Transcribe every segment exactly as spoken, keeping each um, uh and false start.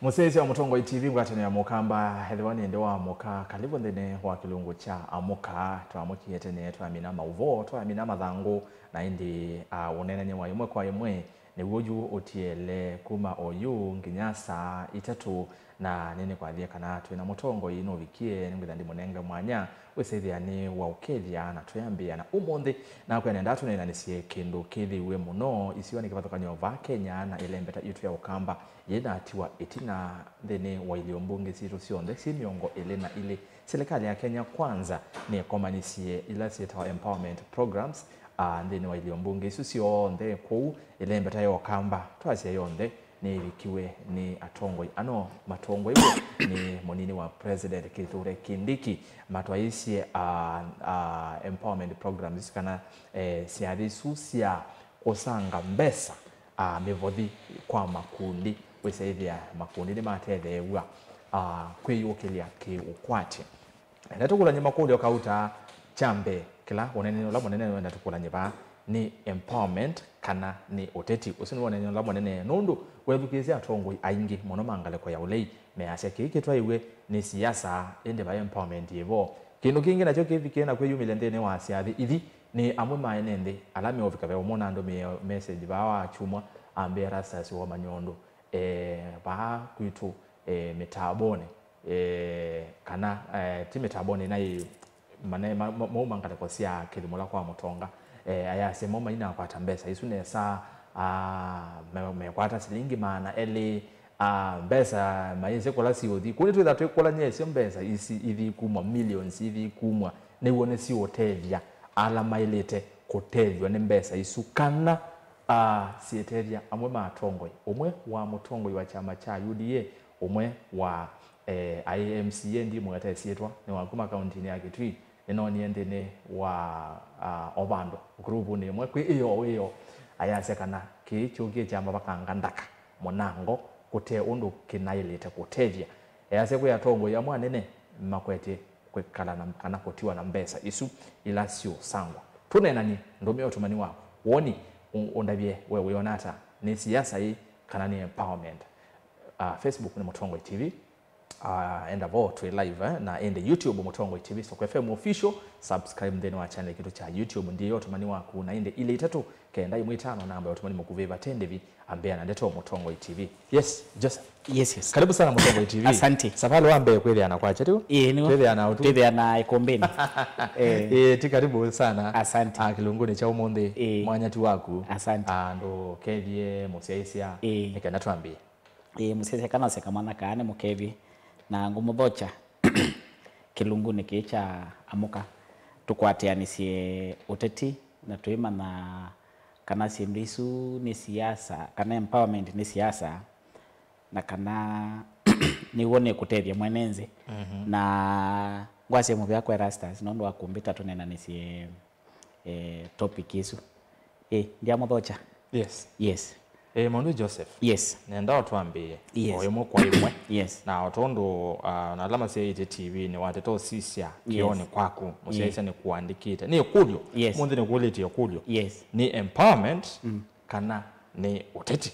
Mũsyaĩĩsya wa Mũtongoi T V, ngwatanĩo ya Mũkamba, ethĩwa nĩ ĩndĩ wa mũka, karibu nthĩnĩ wa kĩlungu kya Amũka. Twamũkie tene, twamina maũvoo, twamina mathangũ, na ĩndĩ, ah, ũneenany'a wa ĩmwe kwa ĩmwe nĩw'o yu ũtiele kuma oyu nginya saa itatũ, na nĩnĩkwathie kana twĩ na mũtongoi nũvikie, nĩngwĩtha ndĩmũnenge mwanya wĩsĩthĩa nĩ waũkethya na twĩambĩa na ũmũnthĩ. Nakwa nenda tũneenanĩsye kĩndũ kĩthĩiwe mũno isiwanĩ kĩvathũkany'o vaa Kenya na ĩlembeta yitũ ya Ũkamba yĩnatiwa ĩtina nthĩnĩ wa ilio mbunge sitũ syonthe syĩ mĩongo ĩlĩ na ilĩ. Silikalĩ ya Kenya Kwanza nĩkomanisye ila syĩtawa empowerment programs, ah, nthĩnĩ wa ilio mbunge isu syonthe. Kwoou ĩlembeta ya Ũkamba twasya yonthe nĩĩvikiwe nĩ atongoi ano matongoew'e nĩ mũnini wa President Kithure Kindiki. Matwaisye, ah, ah, empowerment programs isu kana, eh, syathĩ isu sya kũsanga mbesa, ah, mĩvothi kwa makundi, wĩsaĩthĩa makundi nĩmatetheew'a, ah, kwĩyũkĩlya kĩ-ũkwati. Enda tũkũlany'e makũlyo kauta kya mbee, kĩla ũnene ũla mũnene wenda tũkũlany'e vaa nĩ empowerment kana nĩ ũteti. Ũsu nĩ ũnene ũla mũnene, nũndũ wethukĩĩsya atongoi aingĩ mũno ma ngalĩko ya ũlei measya kĩĩ kĩtwaĩwe nĩ siasa, ĩndĩ vai empowerment yĩvo. Kĩndũ kĩngĩ nakyo kĩvikĩe na kwĩyumĩlya nthĩnĩ wa syathĩ ithi, nĩ amwe ma ene nthĩ ala meũvika ve ũmwe na andũmĩe message vaa wa kyumwa, ambĩa Erastus Wamanyondu, eh, vaa kwitũ, eh, mĩtambonĩ, eh, kana, eh, ti mĩtambonĩ, naĩ mane-, ma-, ma-, mauma ngalĩko sya kĩthimũla kwa mũtonga, eh, ayasya mo mainakwata mbesa isu nesa, ah, me-, mekwata silingi maana elĩ, ah, mbesa mayĩsĩ kũla siũthi. Kũu nĩtwĩtha twĩkũlany'a isyo mbesa isi ithi kumwa, millions ithi kumwa, nĩw'o nĩsiũtethya ala maĩlĩte kũtethw'a nĩ mbesa isu, kana, ah, syĩtethya amwe ma atongoi. Ũmwe wa mũtongoi wa kyama kya U D A, ũmwe wa, eh, aĩ M C A, ndimũweta ĩsyĩtwa, nĩ wa kuma kauntinĩ ya Kitui, nĩnoonie nthĩnĩ wa, ah, o vandũ, nguruvunĩ ĩmwe kwĩ ĩyo wĩyo, ayasya kana kĩĩ kyũkie kyamba vakanga ndaka mũnango kũte ũndũ kĩnaĩlĩte kũtethya. Easya kwĩ atongoi amwe anene makwetye kwĩkala na kana kũtiwa na mbesa isu ila siũsangwa. Tũneenanie, ndũmĩa ũtũmani waku. Woni, ũ-, ũndavye we wĩona ata? Nĩ siasa ĩ kana nĩ empowerment? Ah, Facebook nĩ Mũtongoi T V. Ah, enda vo twĩ live, eh, na ĩndĩ YouTube Mũtongoi T V, Soko F M Official. Subscribe nthĩnĩ wa channel kitũ kya YouTube. Ndiĩe ũtũmani waku na ĩndĩ ilĩ itatũ kenda ĩmwe itano, namba ya ũtũmani mũkuvĩ vate ndĩvi, ambĩa na ndeto Mũtongoi T V. Yes, Joseph. Yes, yes. Karibu sana Mũtongoi T V. Asante. Savalĩ wa mbee kwĩthĩana kwakya tu. Ĩĩ, nĩw'o. Twĩthĩana ũtu. Twĩthĩana ĩkũmbĩnĩ. Eh. Ĩĩ, ti karibu sana. Asante. Ah, kĩlungunĩ kya ũmũnthĩ. Ĩĩ. Mwanya ti waku. Asante. Ah, ndũkethye mũsyaĩĩsya. Ĩĩ. Nĩ kana twambie. Ĩĩ, mũsyaĩĩsya kana seka mwana kaa nĩ mũkethye na ngũmũthokya kĩlungunĩ kĩĩ kya Amũka. Tũkwatĩanĩsye ũteti na twĩmanya kana syĩndũ isu nĩ siasa, kana empowerment nĩ siasa, na kana nĩw'o nĩkũtethya mwene nthĩ. Mhm. Na ngwasya mũvea kwa Erastus nũndũ wa kũmbĩta tũneenanĩsye, eh, topic ĩsu. Eh, ndiamũthokya? Yes. Yes. Eh, Maũndũ Joseph. Yes. Nenda ũtwambĩe. Yes. O ĩmwe kwa ĩmwe. Yes. Na o tondũ, ah, na ala masyaĩte T V-nĩ wateta ũsisya, yes, kĩonĩ kwaku, mũsyaĩĩsya, yes, nĩkũandĩkĩte. Nĩ ĩkũlyo. Yes. Mũnthĩ nĩkũlĩtye ĩkũlyo. Yes. Nĩ empowerment, mm, kana nĩ ũteti?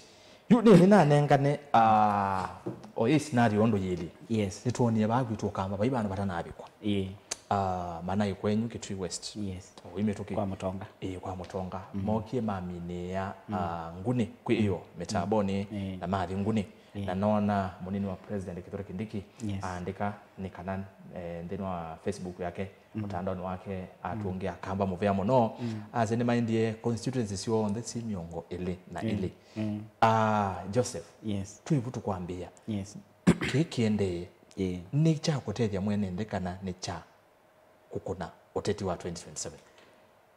Yu nĩ nĩnanengane, ah, o ĩ scenario ũndũ yĩlĩ. Yes. Nĩtwonie vaa kwitũ Ũkamba, vai vandũ vatanavikwa. Ĩĩ. Ah, manaĩ kwenyu Kitui West. Yes. Oi mĩtũkĩ. Kwa Mũtonga. Ĩĩ, kwa Mũtonga. Mm. Mokie maminĩa, mm, ah, Nguni kwĩ ĩyo mĩtambonĩ, ĩĩ, na mathi Nguni. Ĩĩ. Na nona mũnini wa President Kithure Kindiki, yes, aandĩka nĩ kana, eh, nthĩnĩ wa Facebook yake, mm, mũtandaonĩ wake, atũngĩa Akamba mũvea mũno. Mm. Asya nĩmaendie constituency syonthe si mĩongo ĩlĩ na ilĩ. Mm. Ah, Joseph, yes, twĩvu tũkwambĩĩa. Yes. Kĩĩ kĩendee, ĩĩ, nĩ kya kũtethya mwene nthĩ kana nĩ kya kũkũna ũteti wa twenty twenty-seven?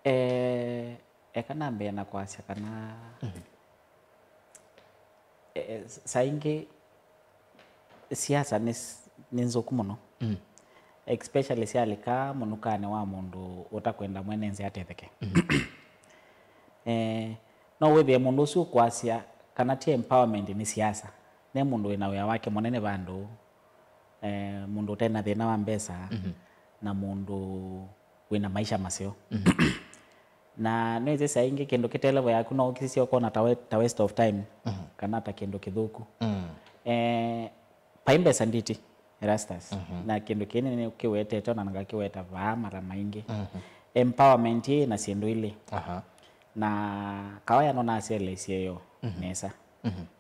Eh, eka nambĩe na kwasya kana, mhm, eh, eh, saa ingĩ siasa nĩ s-, nĩ nzũku mũno. Mm. Especially syalika mũnukanĩ wa mũndũ ũtakwenda mwene nthĩ atetheke. Mhm. Eh, no wĩthĩe mũndũ ũsu ũkwasya kana ti empowerment nĩ siasa. Nĩ mũndũ wĩna wĩa wake mũnene vandũ, eh, mũndũ ũte na thĩna wa mbesa, mhm, na mũndũ wĩna maisha maseo. Mhm. Na nĩwĩsĩ saa ingĩ kĩndũ kĩte level yaku no ũkĩsisya ũkona ta we-, ta waste of time, mhm, kana ta kĩndũ kĩthũku. Mm. Eh, Vai mbesa nditi, Erastus. Na kĩndũ kĩĩ nĩ kĩwetete, ona ngakĩweta vaa mara maingĩ. Empowerment ĩ na syĩndũ ilĩ. Aha. Na kawaya no naseleisye yo nesa.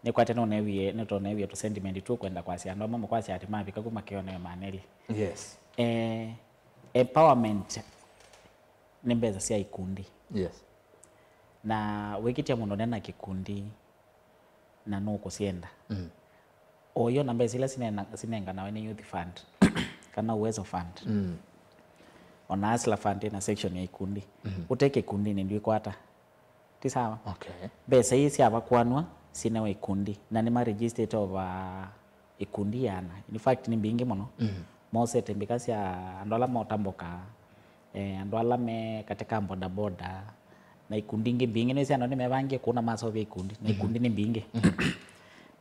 Nĩkwate nũnewie, nĩtonewie tũ sentiment tũ kwenda kwasya andũ amwe makwasya atĩ mavika ku makĩonee maneli. Yes. Eh, empowerment nĩ mbesa sya ikundi. Yes. Na wĩkĩtya mũndũ nena kĩkundi na nũkũsyenda. Mm. Ũyona mbesa ila sinena- sinenganawe nĩ Youth Fund kana Uwezo Fund. Mm. Ona Hustler Fund ĩna section ya ikundi. Mm. Ũte kĩkundinĩ ndwĩkwata. Ti sawa? Okay. Mbesa ii syavakuanwa sinewe ikundi na nĩma registered over ikundi yana. In fact, nĩ mbingĩ mũno. Mm. Mosete mbika sya andũ ala motambũkaa, eh, andũ ala me katika bodaboda, na ikundi ingĩ mbingĩ nĩ sya andũ nĩmevangie kũu na maseũvya ikundi, na ikundi nĩ mbingĩ.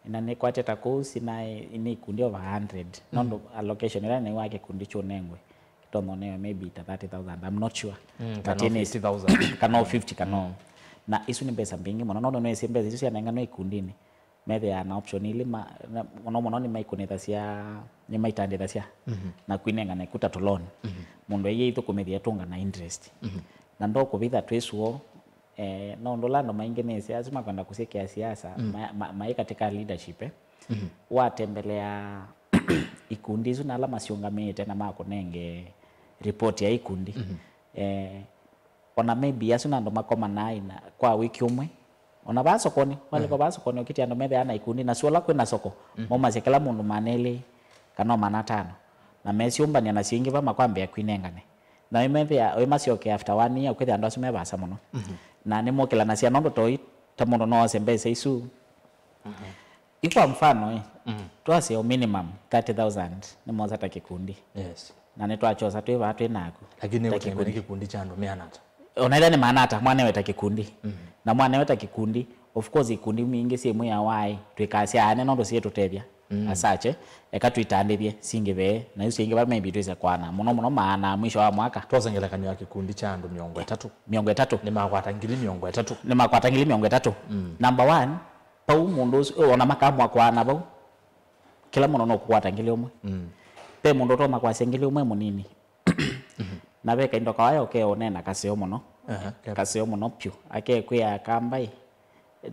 Na nĩkwatĩte kũu sina nĩ ikundi over a hundred. Nũndũ allocation ĩla nĩwa kĩkundi kyũnengwe kĩtononeo maybe ta thirty thousand, I'm not sure. Mm, but kana it is fifty thousand. Kana fifty, kana. Mm. Na isu nĩ mbesa mbingĩ mũno, nũndũ nĩwĩsĩ mbesa isu syanenganwe ikundinĩ methĩaa na option ilĩ ma- na mũno mũno nĩmaikũnĩthasya, nĩmaitandĩthasya na kwinengana ikuta tũloni. Mũndũ aiye ithũkũmĩthie tũnga na interest. Na ndokũvitha twĩsuo, eh, no ũndũ ũla andũ maingĩ nĩsĩ asu makwenda kũsyĩkĩa siasa, ma- ma- maĩ katika leadership, eh. Watembelea ikundi isu na ala masiũngamĩĩte na makũnenge report ya ikundi, eh, ona maybe asu na andũ makomanaa ina kwa wiki ũmwe, ona vaa sokoni, walika vaa sokoni ũkĩtya andũ methĩaa na ikundi, na syola kwĩna soko, maumasya kĩla mũndũ maana elĩ kana o maana atano, na mesyũmbany'a na syĩngĩva makwambĩa kwinengane. Na wĩmethĩa wĩmasyoke after one year, ũkĩthĩa andũ asu me vaasa mũno. Na nĩmũkĩlanasya nũndũ toi ta mũndũ noose mbesa isu. Ĩ kwa mfano, ĩ, twasya o minimum thirty thousand nĩmosa ta kĩkundi. Yes. Na nĩtwakyosa twĩ vaa twĩ naku. Lakini ta nĩũkũtembea nĩ kĩkundi. Kĩkundi kya andũ meana ata? Ona ĩla nĩ maana ata, mwanewe ta kĩkundi. Na mwanewe ta kĩkundi, of course, ikundi mbingĩ syĩ mwĩao waĩ, twĩkasya ane nũndũ syĩtũtethya. Asache, eka twĩtandĩthye, singĩvee, na isu syĩngĩva maybe twĩse kwana. Mũno mũno maana mwisho wa mwaka. Twose ngelekany'o ya kĩkundi kya andũ mĩongo ĩtatũ. Mĩongo ĩtatũ. Nĩmakwata ngili mĩongo ĩtatũ. Nĩmakwata ngili mĩongo ĩtatũ. Number one, vau mũndũ ũsu, ona makamwa kwana vau, kĩla mũndũ nũkũkwata ngili ũmwe. Ve mũndũ ũtonya kwasya ngili ũmwe mũnini. Na ve kaindo kawaya ũkeũneena kaseo mũno. Aha, ke- Kaseo mũno pyũ. Akekwĩa, "Kamba ĩ,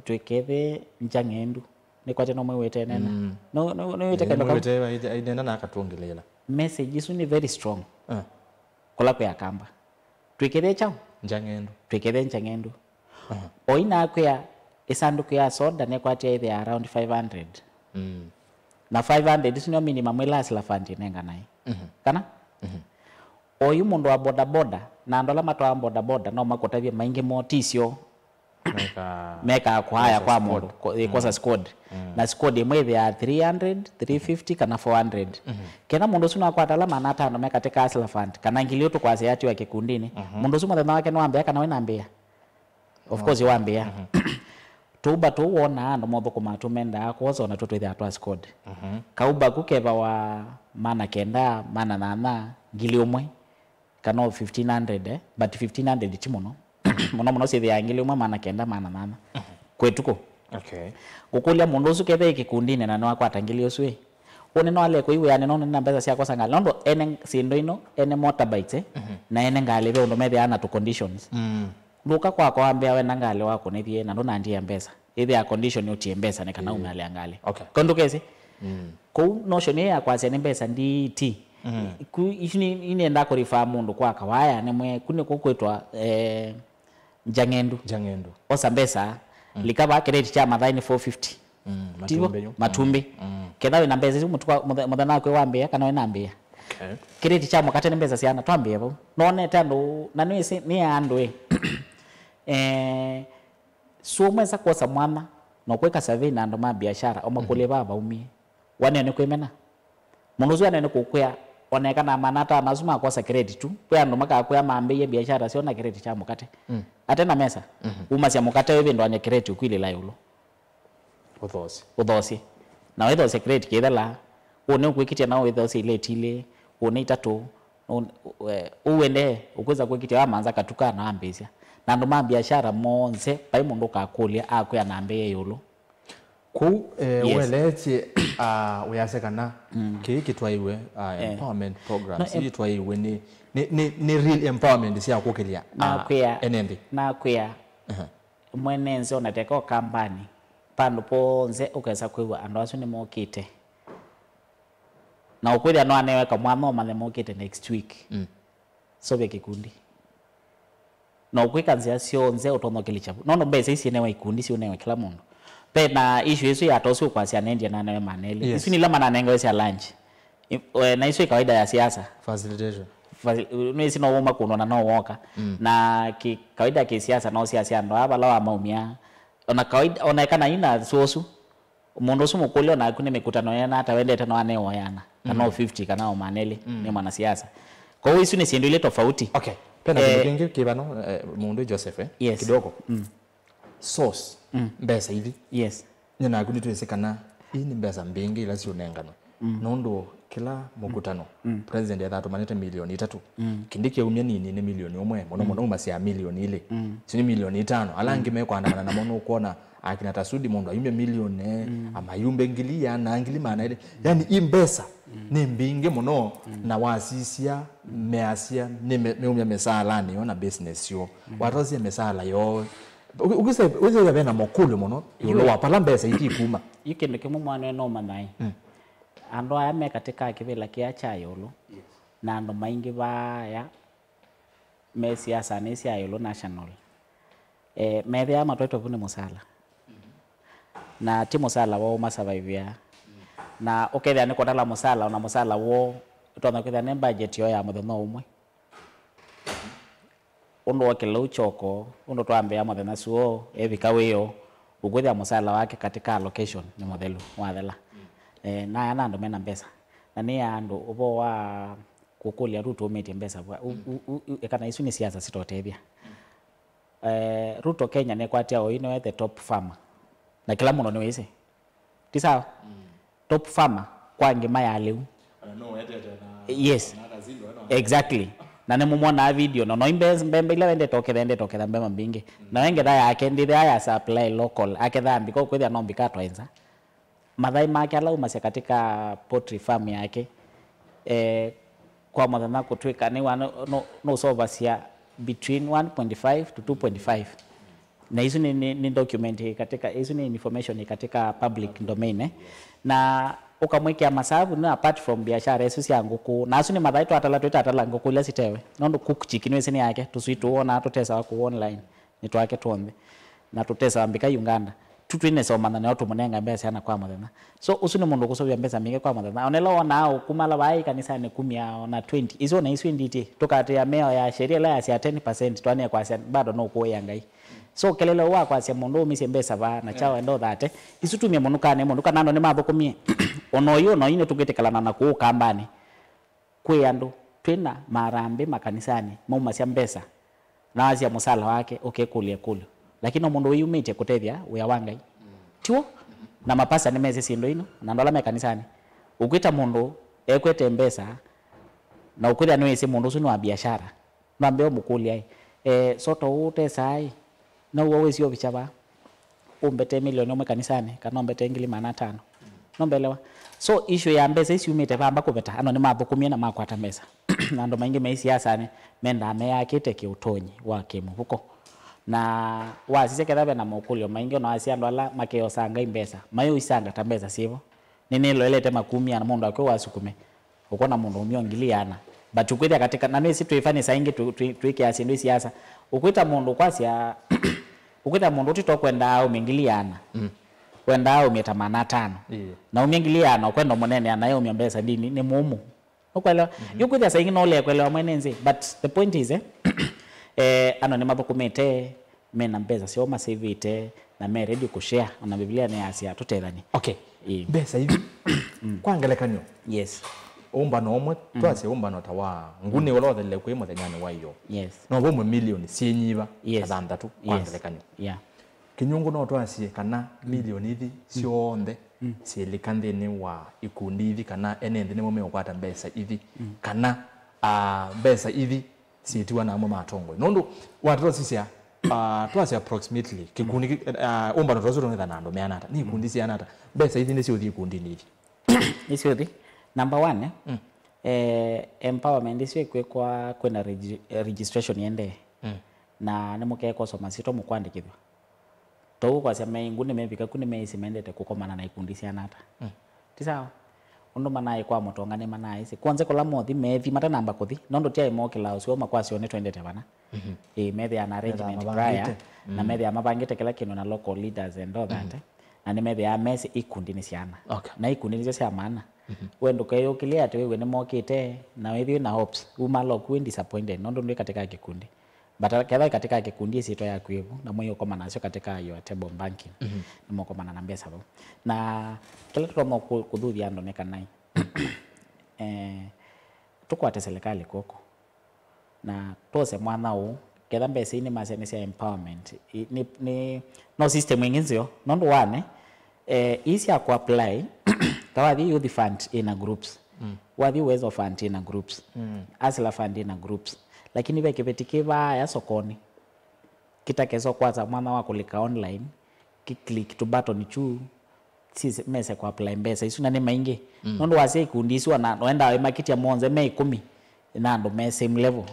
twĩkethe nja ng'endu." Nĩkwate no mwĩwĩte nena. No, no, nĩwĩte kaindo kau. Mwĩwĩte aine- ainena na akatũngĩlĩĩla. Message isu nĩ very strong. Ah. Kũla kwĩ Akamba. Twĩkethe kyaũ? Nja ng'endu. Twĩkethe nja ng'endu. Aha. O ina akwĩa ĩsandũkũ ya soda nĩkwatia ĩthĩa around five hundred. Na five hundred isu nĩyo minimum ĩla Hustler Fund ĩnenganae. Kana? O yu mũndũ wa bodaboda, na andũ ala matwaa bodaboda no makũtavye maingĩ moo ti syo. Mekaa- mekaa kũhaya kwa mũndũ, kwosa squad. Na squad ĩmwe ĩthĩaa three hundred, three fifty kana four hundred. Kenda mũndũ ũsu nakwata ala maana atano me katika Hustler Fund, kana ngili ĩu tũkwasya yatiwa kĩkundinĩ, mũndũ ũsu mũthenya wake nĩwambĩa kana wĩnambĩa? Of course wambĩa. Tũuba tũu wonaa andũ mothũkũmaa tũmendaa kwosa, ona tuo twĩthĩaa twa squad. Kauba ku kevawa maana kenda, maana nyanya, ngili ũmwe, kana o fifteen hundred, eh? But fifteen hundred ti mũno. Mũno mũno syĩthĩaa ngili ũmwe maana kenda, maana nyanya. Kwĩ tukũ. Okay. Ngũkũlya mũndũ ũsu kethĩe kĩkundinĩ na nĩwakwata ngili ũsu ĩ, ũnĩ no ale kũi wĩanĩ nũndũ nĩ na mbesa sya kwosa ngalĩ? Nũndũ ene syĩndũ ino, ene motorbikes, eh? Na ene ngalĩ ve ũndũ methĩaa na tũ conditions. Ndũka kwakwa wambĩa wenda ngalĩ wakũnĩthye na ndũnandia mbesa. Ĩthĩa condition ũtie mbesa nĩ kana ume alea ngalĩ. Okay. Ko ndũkesĩ? Kũu notion ĩĩ ya kwasya nĩ mbesa nditi. Ku ici nĩ- inenda kũrifaa mũndũ kwa kawaya nĩ mwe ku nĩ kũkwĩtwa, eh, nja ng'endu. Nja ng'endu. Osa mbesa, lika vaa kĩreti kya mathaĩ nĩ four fifty. Tivo? Matumbĩ yu. Matumbĩ. Ketha wĩna mbesa isu mũtuka- mũthe- mũthenya waku wambĩa kana wĩnambĩa. Okay. Kĩreti kya mũkate nĩ mbesa siana twambĩa vau. Nonete andũ, na nĩwĩsĩ nĩ andũ ĩ. Eh, so mwesa kwosa mwana, na ũkwĩka survey na andũ ma biashara, o makũlye vaa vaumie. Waneo nĩ kwĩmena. Mũndũ ũsu waneo nĩ kũkwĩa, onekana maana atano asu ma kwosa kĩreti tu. Kwĩ andũ makakwĩa mambĩie biashara syoo na kĩreti kya mũkate. Ate na mesa, umasya mũkate wĩvĩndũany'a kĩreti ũkwilĩla ĩũlũ. Ũthoosi. Ũthoosi. Na wĩthoosya kĩleti kĩthela, ũũ nĩ ũkwĩkĩtya nao wĩthoosya ileti ilĩ, ũũ nĩ itatũ, ũũ, we- ũu wendee, ũkwĩsa kwĩkĩtya wamanza katuka na wambĩĩsya. Na andũ ma biashara monthe, vai mũndũ ũkakũlya, akwĩa nambĩĩe ĩũlũ. Kwoou, eh, yes, weleetye, ah, wĩasya kana kĩĩ kĩtwaiwe, ah, eh, empowerment programs, no, em- itwaiwe nĩ, nĩ, nĩ, nĩ real empowerment sya kũkĩlya, ah, nakwĩa, ene nthĩ. Nakwĩa, aha, mwene nzĩ ona teka ũkambani, vandũ ponthe ũkesa kwĩw'a andũ asu nĩmokĩte. Na ũkwĩthĩa no anewe kamwanya ũmanye mokĩte next week. Mm. Sovya kĩkundi. Na ũkwĩka nzĩa syonthe ũtonya ũkĩlikya vu. Nũndũ mbesa ici inewa ikundi, siũnewe kĩla mũndũ. Ve na issue ĩsu ya tosi ũkwasya anendie nanewe maneli. Yes. Isu nĩ ila mananengewe sya lunch. I-, we, na isu ĩ kawaida ya siasa. Facilitation. Faci-, nĩwĩsĩ no wũma kũndũ na no woka. Mm. Na kĩ-, kawaida kĩsiasa no siasya andũ aa vala wamaumya. Ona kawaida, ona eka na ina sosu. Mũndũ ũsu mũkũlyo naku nĩ mĩkutano yena ata wendete no anewe o yana, kana o fifty, kana o maneli, nĩ mwanasiasa. Kwoou isu nĩ syĩndũ ilĩ tofauti. Okay. Pena kĩndũ kĩngĩ kĩvano, eh, mũndũ Joseph, eh? Yes. Kidogo. Mm. Source, mbesa ithi. Yes. Nyie naku nĩtwĩsĩ kana ii nĩ mbesa mbingĩ ila siũnenganwe. Nũndũ kĩla mũkutano, president ethaa atũmanĩte milioni itatũ. Kĩndĩ kĩaumya nini nĩ milioni ũmwe, mũno mũno umasya milioni ilĩ. Isu nĩ milioni itano. Ala angĩ mekwandamana namo nũkwona akina Tasudi mũndũ ayumya milioni, amayumbe ngili iana, ngili maana elĩ. Yani, i mbesa nĩ mbingĩ mũno, na wasisya measya nĩ me-, meumya mĩsaalanĩ yoo na business yoo. Watasie mĩsaala yoo. Ũkĩsya vena makũlyo mũno ĩũlũ wa pala mbesa itikuma. Yu kĩndũ kĩmwe mwana ũyũ no ũmanya ĩ. Andũ aya me katĩ ka kĩvĩla kĩya kya ĩũlũ, na andũ maingĩ vaya me siasanĩ sya ĩũlũ national. Eh, methĩawa matwaĩtwe vu nĩ mũsala. Na ti mũsala woo ũmasavaivĩa. Na ũkethĩa nĩ kũtala mũsala, ona mũsala woo ũtonya kwĩthĩa nĩ budget yoo ya mũthenya ũmwe. Ũndũ wokĩla ũu kyoko, ũndũ twambĩa mũthenya suo, evika wĩoo, ũkwĩthĩa mũsala wake katĩ ka allocation nĩ mũthelu, wathela. Eh, naya na andũ mena mbesa. Na nĩ ya andũ ũvoo wa kũkũlya Ruto umĩtye mbesa vwa. U-, u-, u-, u-, eka na isu nĩ siasa sitotethya. Eh, Ruto Kenya nĩkwatia oyu nĩwe the top farmer. Na kĩla mũndũ nĩwĩsĩ. Ti sawa? Top farmer kwa ngima ya lĩu. Ona no wetete na, yes, na akazindwa, no? Exactly. Na nĩmũmwonaa video, no, no imbe-, mbembe ila wendete ũketha, endete ũketha mbembe mbingĩ. Na we ngetha yake, ndĩthea ya supply local, aketha mbika ũkwĩthĩa no mbika atwaenza. Mathaĩ make ala umasya katika poultry farm yake, eh, kwa mũthenya kũtw'ĩka nĩ wa, no, no, nũsovasya between one point five to two point five. Na isu nĩ, nĩ, nĩ document ĩ katika, isu nĩ information ĩ katika public domain, eh. Na ũkamwĩkĩa masavu nĩ apart from biashara isu sya ngũkũ. Na asu nĩ mathaĩ twatala, twĩtatala ngũkũ ila sitewe. Nũndũ cook chick nĩwĩsĩ nĩ yake, tũswii tũwonaa tũtesawa kũu online. Nĩ twake tw'onthe. Na tũtesawa mbika Uganda. Tu twĩnesa ũmanya nĩo tũmũnenga mbesa syana kwa mũthenya. So, ũsu nĩ mũndũ ũkũsũvĩa mbesa mbingĩ kwa mũthenya. Ona ĩla wonaa ũkumala vaa ĩ kanisanĩ kumya ona twenty. Isu ona isu inditi. Tũkatĩa mĩao ya sheria ĩla yasya ten percent, twanĩe kwasya bado no kũĩa Ngai. So, kelele ũũ wa kwasya mũndũ ũmisye mbesa vaa na kyaũ enda ũthate. Isu tumie mũnukanĩ mũndũ kana andũ nĩmathũkũmie. Ona oyu, ona oyu nĩtũkwĩtĩkĩlana na kũu kambanĩ. Kwĩ andũ twĩ na marambĩ makanisanĩ maumasya mbesa, na wasya mũsala wake ũkekũlya ĩkũlyo. Lakini no mũndũ wĩyumĩtye kũtethya wĩa wa Ngai. Tiw'o? Na mapasa nĩmesĩ syĩndũ ino, na andũ ala me kanisanĩ. Ũkwĩta mũndũ ekwete mbesa, na ũkwĩthĩa nĩwĩsĩ mũndũ ũsu nĩ wa biashara. Nwambe ũmũkũlya, "Ĩ, eh, soto ũũ ũtesaa ĩ, no w'o wĩsĩ ũvikya vaa? Ũmbete milioni ũmwe kanisanĩ, kana ũmbete ngili maana atano?" No mbelewa? So, issue ya mbesa isu umĩte vamba kũveta, ano nĩmathũkũmie na makwata mbesa. Na andũ maingĩ me siasanĩ, mendaa meyakĩte kĩũtonyi wa kĩmũvuko. Na wasisya ketha ve na mokũlyo maingĩ, ona wasya andũ ala makeosaa Ngai mbesa, mayũisanga ta mbesa syĩvo. Nĩnĩloelete makumia na mũndũ akwĩ wasukume. Ũkwona mũndũ umio ngili yana. But ũkwĩthĩa katika, na nĩsĩ twĩ funny saa ingĩ twĩ-, twĩ-, twĩkĩa syĩndũ isiasa. Ũkwĩta mũndũ kwasya, ũkwĩta mũndũ ũtito kwendaa aumie ngili yana. Mm. Wendaa aumie ta maana atano. Ĩĩ. Na umie ngili yana, ũkwenda mũnene anaye umia mbesa ndini, nĩ mũmũ. Ũkwelewa? Mhm. Yu kwĩthĩa saa ingĩ no ũlea kwelewa mwene nzĩ. But the point is, eh, eh, ano nĩmathũkũmĩte, mena mbesa syoo masĩvĩte, na me ready kũshare, ona Biblia nĩyasya tũtethanie. Okay. Ĩĩ. Mbesa ithi, kwa ngelekany'o, yes, ũmbano ũmwe, mm, twasye ũmbano ta wa nguni ũla ũthelile kwĩ mũthenyanĩ wa ĩyoo. Yes. No vau mamilioni syĩnyiva, yes, athanthatũ, kwa, yes, ngelekany'o. Yeah. Kĩnyũngũ no twasye kana, mm, milioni ithi, mm, syonthe, mm, syĩlika nthĩnĩ wa ikundi ithi, kana ene nthĩ nĩmo meũkwata mbesa ithi, mm, kana, ah, mbesa ithi syĩtiwa na amwe ma atongoi. Nũndũ watata ũsisya, Ah, twasya approximately, kĩkundi kĩ-, ah, ũmbano twasu tũngetha na andũ meana ata? Nĩ ikundi siana ata? Mbesa ithi nĩsyũthi ikundinĩ ithi? Nĩsyũthi. Number one, eh, eh, empowerment ĩsu ĩkwĩkwa kwĩna regi-, eh, registration yendee. Na nĩmũkeekwa ũsoma syĩtwa mũkwandĩkĩthw'a. Tau kwasya me ingu nĩmevika ku nĩmeĩsĩ mendete kũkomana na ikundi siana ata. Ti sawa? Ũndũ manaĩ kwa mũtonga nĩmanaĩsĩ. Kwonze kũla mothi, methi matanamba kũthi. Nũndũ tyaĩ mokĩlaa ũseo makwasyo nĩtwendete vana. Ĩĩ, methĩaa na arrangement prior, na methĩaa mavangĩte kĩla kĩndũ na local leaders and all that, eh. Na nĩmethĩaa mesĩ ikundi nĩ syana. Okay. Na ikundi nĩsyo sya maana. We ndũkeyũkĩlye atĩ wĩw'e nĩmokĩte, na wĩthĩwe na hopes. Uma loku wĩ disappointed, nũndũ ndwĩ katika kĩkundi. But kethwa wĩ katika kĩkundi, ĩsyĩtwa yaku ĩvu, na mwĩũkoma nasyo katika your table banking. Nĩmũkomana na mbesa vau. Na kĩla tũtonya kũ-, kũthuthya andũ nĩ kana, eh, tũkwate serikali kw'oko. Na twose mwanya ũũ, ketha mbesa ii nĩmasya nĩ sya empowerment, i-, nĩ, nĩ, no system ĩngĩ nzeo, nũndũ wane, eh, ii sya kũapply, ta wathi Youth Fund ĩna groups, wathi Uwezo Fund ĩna groups, Hustler Fund ĩna groups, lakini ve kĩveti kĩ vaaya sokonĩ, kĩtakesa ũkwata mwanya wa kũlika online, kĩ click tũ button tu, si mese kũapply mbesa isu, na nĩ maingĩ. Nũndũ wasya ikundi isu, ona noenda wĩmakĩtya monthe me ĩkũmi, na andũ me same level.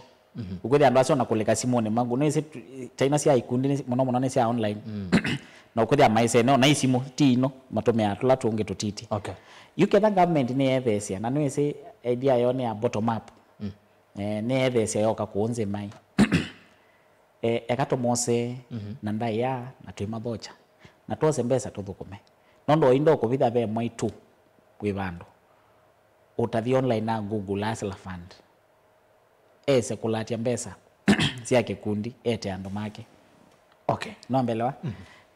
Ũkwĩthĩa andũ asu ona kũlika simũnĩ mangu, nĩwĩsĩ tu-, taino sya ikundi nĩ, mũno mũno nĩ sya online. Na ũkwĩthĩa maisene ona isimũ, ti ino, matũmĩaa tũla tũngĩ tũtiti. Okay. Yu ketha government nĩyetheesya, na nĩwĩsĩ idea yoo nĩ ya bottom up. Eh, nĩyetheesya yoka kũũ nzĩ mai. Eh, eka tũmose na ndaĩa na twĩmathokya. Na twose mbesa tũthũkũme. Nũndũ o indo kũvitha ve mwaitũ wĩ vandũ. Ũtathi online na Google Hustler Fund. Ese kũlatya mbesa sya kĩkundi, ete andũ make. Okay. Nĩwambelewa?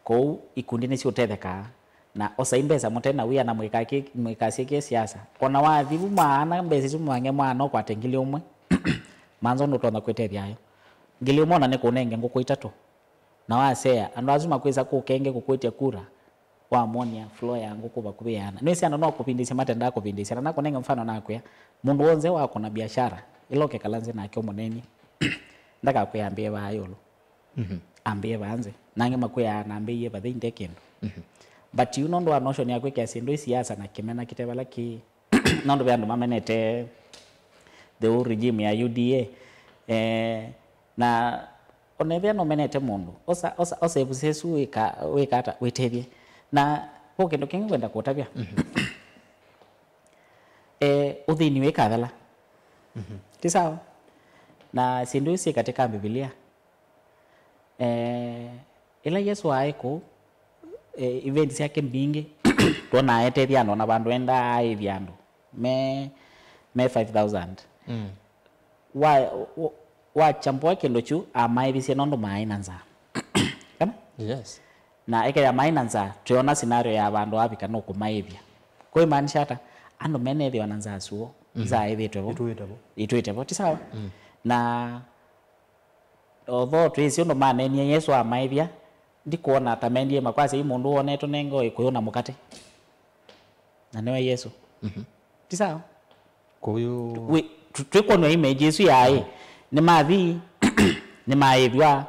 Kũu ikundi nĩsyũtethekaa. Na osai mbesa mũte na wia na mwĩkakĩ-, mwĩkasyĩkĩe siasa. Ona wathi vu maana mbesa isu mwange mwana ũkwate ngili ũmwe. Manza ũndũ ũtonya kwĩtethya ayo. Ngili ũmwe ona nĩkũnenge ngũkũ itatũ. Na wasea, andũ asu makwĩsa kũkenge kũkwĩtya kura, wamwonia floor ya ngũkũ vakuvĩ yana. Nĩwĩsĩ andũ no kũvindĩsya matendaa kũvindĩsya. Na nakũnenge mfano nakwĩa, mũndũ w'onthe wakũna biashara, ĩla ũkekala nzĩ nake ũmũneenye, ndakakwĩa ambĩe vaa ĩũlũ. Ambĩe vaa nzĩ. Na angĩ makwĩaa nambĩie vathei nde kĩndũ. But yu nũndũ wa notion ya kwĩkĩa syĩndũ ii siasa na kĩmena kĩte vala kĩĩ, nũndũ ve andũ mamenete the whole regime ya U D A. Eh, na onethĩa nũmenete mũndũ, osa, osa, osa evusa ĩsu wĩka, wĩka ata, wĩtethye. Na kũ kĩndũ kĩngĩ ngwenda kũtavya. Eh, ũthĩni wĩkathela. Ti sawa? Na syĩndũ isu syĩ katika Mbivilia. Eh, ĩla Yesũ aĩ kũu, eh, event syake mbingĩ, twonaa etethya andũ, ona vandũ endaa aĩthya andũ me, me five thousand. Wa, wa, wachambua kĩndũ kyu, amaĩvisye nũndũ maaĩ na nzaa. Kana? Yes. Na ĩkethĩa maaĩ na nzaa, twĩona scenario ya vandũ avika nũkũmaĩthya. Kũimaanisha ata? Andũ menethĩwa na nzaa suo, nzaa ĩthĩtwe vo. Ĩtwĩte vo. Ĩtwĩte vo, ti sawa? Na although twĩsĩ ũndũ maneenie Yesũ amaĩthya, ndikwona ta mendie makwasya yu mũndũ wonetwe nenge o ĩkũyũ na mũkate. Na nĩwe Yesũ. Ti sawa? Kũyũ. Wĩ, tw-, twĩkwonw'a image ĩsu yaĩ, nĩmathi, nĩmaĩthw'a,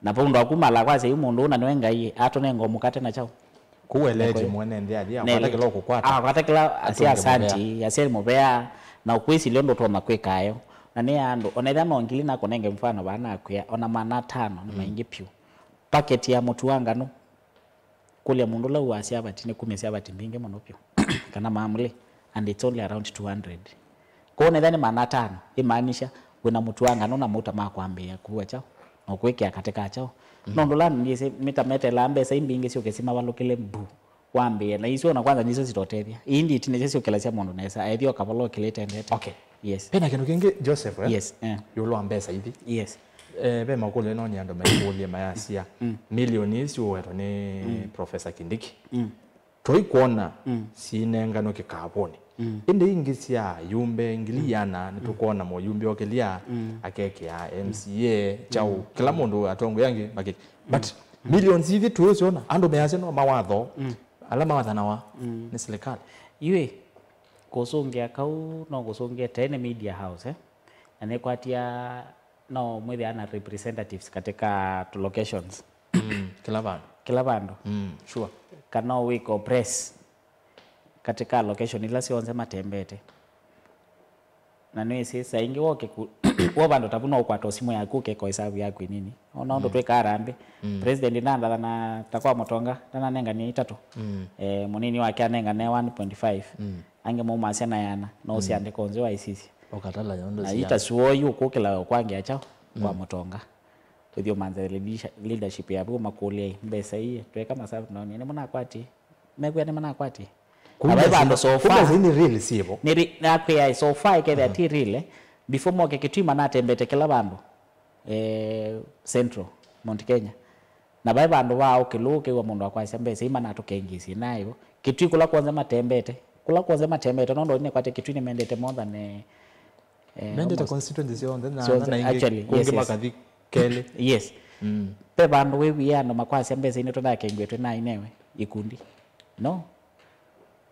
na vau ndo akumala kwasya yu mũndũ ũũ na nĩwe Ngai, atũnenga o mũkate na kyaũ? Kũu eleete mwene nthĩ athi, akwata kĩla ũkũkwata. Akwata kĩla, asya asanti, asya mũvea, na ũkwĩsilya ũndũ ũtonya kwĩka ayo. Na nĩ andũ, ona ethĩa no ngili nakũnenge mfano vaa nakwĩa, ona maana atano nĩ maingĩ vyũ. Paketi ya mũtu wa nganũ, kũlya mũndũ ũla ũaa syavati, nĩkumya syavati mbingĩ mũno vyũ. Kana maamũlĩ, and it's only around two hundred. Kwoou nethĩa nĩ maana atano, ĩmaanisha wĩna mũtu wa nganũ na mauta ma kwambĩĩa kũua kyaũ, na ũkwĩkĩa katĩ ka kyaũ. Nũndũ la ndyĩsĩ mĩta metelaa mbesa imbingĩ syũke simavalũkĩle mbu, wambĩĩe na isu ona kwanza nĩsyo sitotethya. Ii nditi nĩsyo syũkĩlasya mũndũ nesa, ethĩa ũkavola ũkĩlĩte ndete. Okay. Yes. Vena kĩndũ kĩngĩ, Joseph, eh? Yes, eh. Ĩũlũ wa mbesa ithi. Yes. Eh, ve makũlyo ĩno nĩ andũ maikũlye mayasya, milioni ii siũwetwa nĩ Professor Kindiki. Tũikwona siinenganwe kĩkavũnĩ. Ĩndĩ ingĩ sya yumbe ngili iana nĩtũkwona mũyumbe okĩlya akekĩa M C A, kyaũ, kĩla mũndũ atongoi angĩ makĩ-, but millions ithi tũũsyona, andũ measya no mawatho, ala mawathanawa nĩ serikali. Yu ĩ, kũsũngĩa kau no kũsũngĩe tene media house, eh? Na nĩkwatya No mwĩthĩa na representatives katika tu locations. Mm, kĩla vandũ. Kĩla vandũ. Mm, sure. Kana wĩko press katika location ila syonthe matembete. Na nĩwĩsĩ saa ingĩ woke ku, wo vandũ tavu no ũkwata simũ yaku ũkeka ĩsavu yaku ĩnini. Ona ũndũ twĩkaa Harambee, president ndandathana ta kwa Mũtonga, ndananenganie itatũ. Eh, mũnini wake anengane one point five. Angĩ maumasya na yana, no ũsiandĩka ũnzĩ wa isisya. Ũkatala yondo Na sia. Ita suo yu ũkũkĩla ũkwangĩa kyaũ kwa Mũtonga. Ũthiĩ ũmanthe leadership yavu ũmakũlye, mbesa ii tweka masavu naonie nĩmũnakwatie? Mekwĩa nĩmanakwatie? Na vai vandũ so far. Kumbe zini real sivo. Nĩ ri- nakwĩa so far ĩkethĩa ti real, eh. Before moke Kitui manatembete kĩla vandũ, eh, Central, Mount Kenya. Na vai vandũ vaa ũkĩlũ ũkĩw'a mũndũ akwasya mbesa ii manatũkengiisye nayo. Kitui kũla kwonze matembete. Kũla kwonze matembete, nũndũ nĩkwate Kitui nĩmendete more than, eh, eh, Mendete almost constituency syonthe na syonthe, na ingĩ actually, kũngĩ yes, yes. Makathi kelĩ. Yes. Ve vandũ wĩwie andũ makwasya mbesa ii nĩtũnakengiwe twĩ na inewe ikundi? No.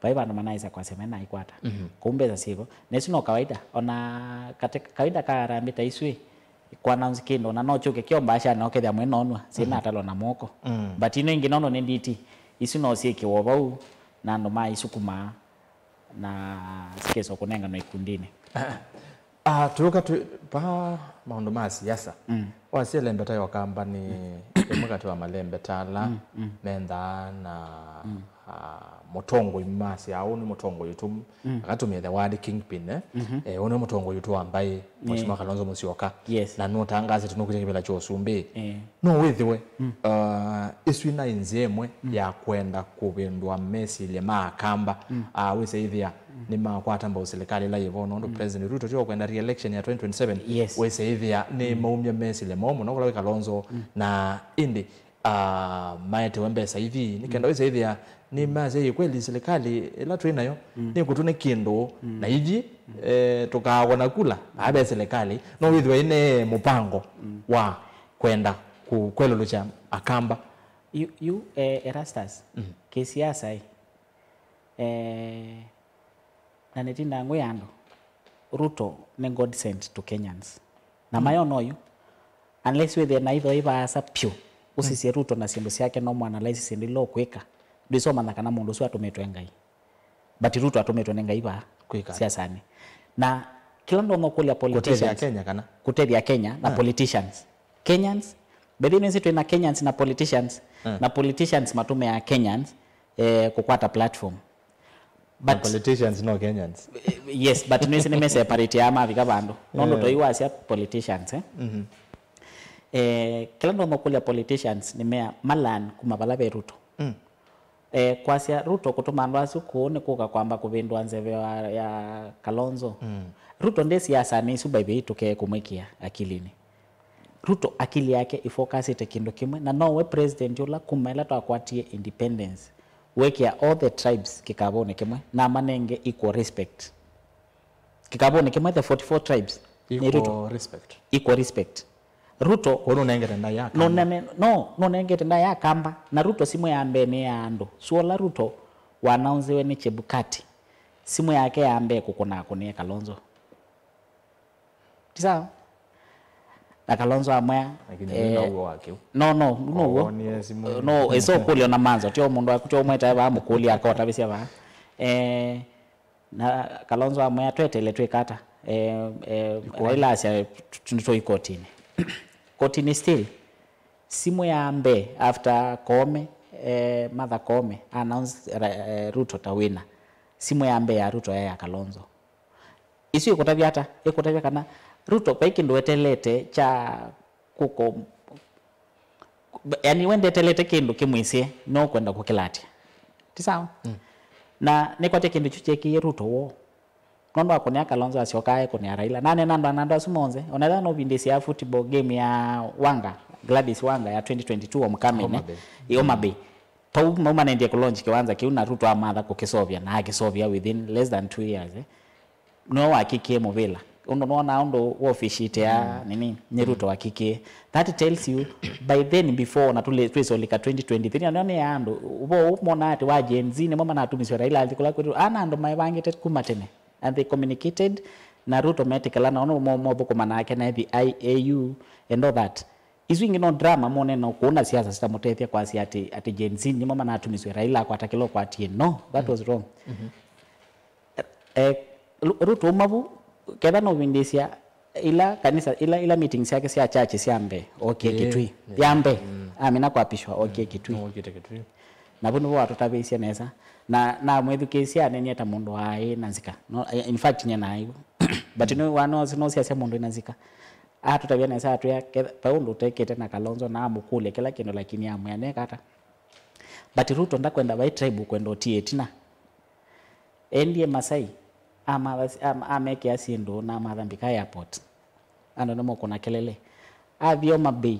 Vai vandũ manaĩsa kwasya menaikwata. Kũu mbesa syĩvo. Na isu no kawaida. Ona kate, kawaida ka Harambee ta isu ĩ, kũannounce kĩndũ, ona no kyũke kyo mbaashani ũkethĩa mwĩnonw'a syĩnatalwa na moko. But ino ingĩ nũndũ nĩ nditi, isu no syĩkĩwe vau na andũ maisukuma na sikesa kũnenganwa ikundinĩ. Ah, tũũka twĩ pa maũndũ ma siasa. Wasya lembeta ya Ũkamba nĩ ĩmwe katĩ wa malembeta ala menthaa na ah, mũtongoi masya ũũ nĩ mũtongoi ũtũ akatũmĩa the word kingpin, eh? Eh, ũũ nĩ mũtongoi ũtũ wa mbaĩ, Mheshimiwa Kalonzo Musyoka. Yes. Na nũtangaasĩte nũkwĩte kĩvĩla kya ũsumbĩ. Eh. No wĩthĩwe ah, ĩsu ĩnaĩ nzĩa ĩmwe ya kwenda kũvĩndũa mesilya ma Akamba. Ah, wĩsaĩthĩa nĩmakwata mbau silikalĩ ĩla yĩvo, nũndũ President Ruto tyo kwenda re-election ya twenty twenty-seven. Yes. Wĩsaĩthĩa nĩmaumya mesilya moo mũno kũla wĩ Kalonzo, na ĩndĩ ah, maetewe mbesa ithi nĩ kenda wĩsaĩthĩa nĩmasya ĩ kweli silikalĩ ĩla twĩ nayo nĩkũtũne kĩndũ na ithyĩ eh, tũkaawona kula ave silikalĩ. No wĩthĩwe ĩne mũpango wa kwenda kũ- kwelũlũkya Akamba. Yu, yu eh, Erastus, kĩsiasa ĩ, eh, na nĩtindaa ngwĩa andũ, Ruto nĩ God sent to Kenyans. Na mayona oyu, unless wĩthĩe na itho ĩ vaasa pyũ, ũsisye Ruto na syĩndũ syake, no mũanalyze syĩndũ ila ũkwĩka, ndwĩsomanya kana mũndũ ũsu atũmĩtwe Ngai. But Ruto atũmĩtwe nĩ Ngai vaa siasanĩ. Na kĩla ndonya ũkũlya politicians, kũtethya Kenya kana? Kũtethya Kenya na politicians. Kenyans, bethe nĩsĩ twĩ na Kenyans na politicians, na politicians matũmĩaa Kenyans eh, kũkwata platform. But politicians no Kenyans. Yes, but nĩsĩ nĩmeseparate aa mavika vandũ. Nũndũ toi wasya politicians, eh? Eh, kĩla ndonya ũkũlya politicians nĩmea ma learn kuma vala ve Ruto. Eh, kwasya Ruto kũtũma andũ asu kũũ nĩ kũka kwamba kũvĩndũa nzeve wa, ya Kalonzo. Ruto ndĩ siasanĩ isu by the way tũkee kũmwĩkĩa akilinĩ. Ruto akili yake ĩfocusĩte kĩndũ kĩmwe, na nowe president ũla kuma ĩla twakwatie independence weekĩa all the tribes kĩkavũnĩ kĩmwe na amanenge equal respect. Kĩkavũnĩ kĩmwe, the forty-four tribes nĩ Ruto. Equal respect. Equal respect. Ruto. Kwoou nũnengete ndaĩa Akamba. Nũnene-, no, nũnengete ndaĩa Akamba. Na Ruto simũ ya mbee nĩ ya andũ. Suola Ruto wanaunziwe nĩ Chebukati, simũ yake ya mbee kũkũna akũnĩe Kalonzo. Ti sawa? Na Kalonzo amwĩa, lakini eh, na uo wake. No, no, no uo. Onie simu. No, ĩso kũlyo na manzo, tio mũndũ waku tio mweta vaa mũkũlya akota vĩsya vaa. Eh, na Kalonzo amwĩa twetele twĩkata. Eh, eh, Raila asya tũi kotini. Kotini still. Simu ya mbee after Koome, eh, Martha Koome announce, eh, Ruto ta winner. Simu ya mbee ya Ruto ya, ya Kalonzo. Isu ĩkũtavya ata? Ĩkũtavya kana Ruto vai kĩndũ wetelete kya kũko, yani, we ndetelete kĩndũ kĩmwĩsĩe, no kwenda kũkĩlatya. Ti sawa? Mm. Na nĩkwatya kĩndũ kyu kyekie Ruto woo. Nũndũ akũnĩa Kalonzo asyokaa ekũnĩa Raila. Nanena andũ na andũ asu monthe, onethwa nũvindĩsya football game ya Wanga, Gladys Wanga ya twenty twenty-two Homecoming, Homa Bay. Ĩ Homa Bay. Pau mau manendie kũlaunch kĩwanza kĩu na Ruto amatha kũkĩsovya, na akĩsovya within less than two years, eh. Nĩwe wakikie mũvĩla. Ũndũ nĩwonaa ũndũ wofishite ya nini, nĩ Ruto wakikie. That tells you, by then before ona tũlĩ, twĩsolika twenty twenty-three, na nĩyo nĩ ya andũ, ũvoo ũũ monaa atĩ wa Gen Z nĩmo manatumisye Raila athi kũla kwĩtũ. Ana andũ maevangĩte kuma tene, and they communicated Na Ruto metĩkĩla nao no mo- mothũkũma nake na ethi I A U and all that. Isu ingĩ no drama mone no kũna siasa sitamũtethya kwasya atĩ atĩ Gen Z nĩmo manatumiswe Raila akwata kĩla ũkwatie. No, that was wrong. Eh, Ru- Ruto uma vu ketha no vindĩsya ila kanisa ila ila meetings yake sya church sya mbee okie Kitui. Ya mbee amina kwapishwa okie Kitui. Nũkĩte Kitui. Na vu nĩvo watũtavĩisye nesa. Na namwĩthukĩĩsya anenie ta mũndũ waaĩ na nzika. No, in fact, nye naaĩw'a. But nĩ wanosiasya mũndũ ĩna nzika. Atũtavya nesa atwĩa ketha- vai ũndũ ũtekĩte na Kalonzo na amũkũlya kĩla kĩndũ lakini amwĩa neka ata. But Ruto ndakwenda vai tribe kwenda ũtie ĩtina. Endie Masai, amatha- am- amekĩa syĩndũ na amatha Mbika Airport. Andũ nĩmũkũna kelele. Athi Homa Bay,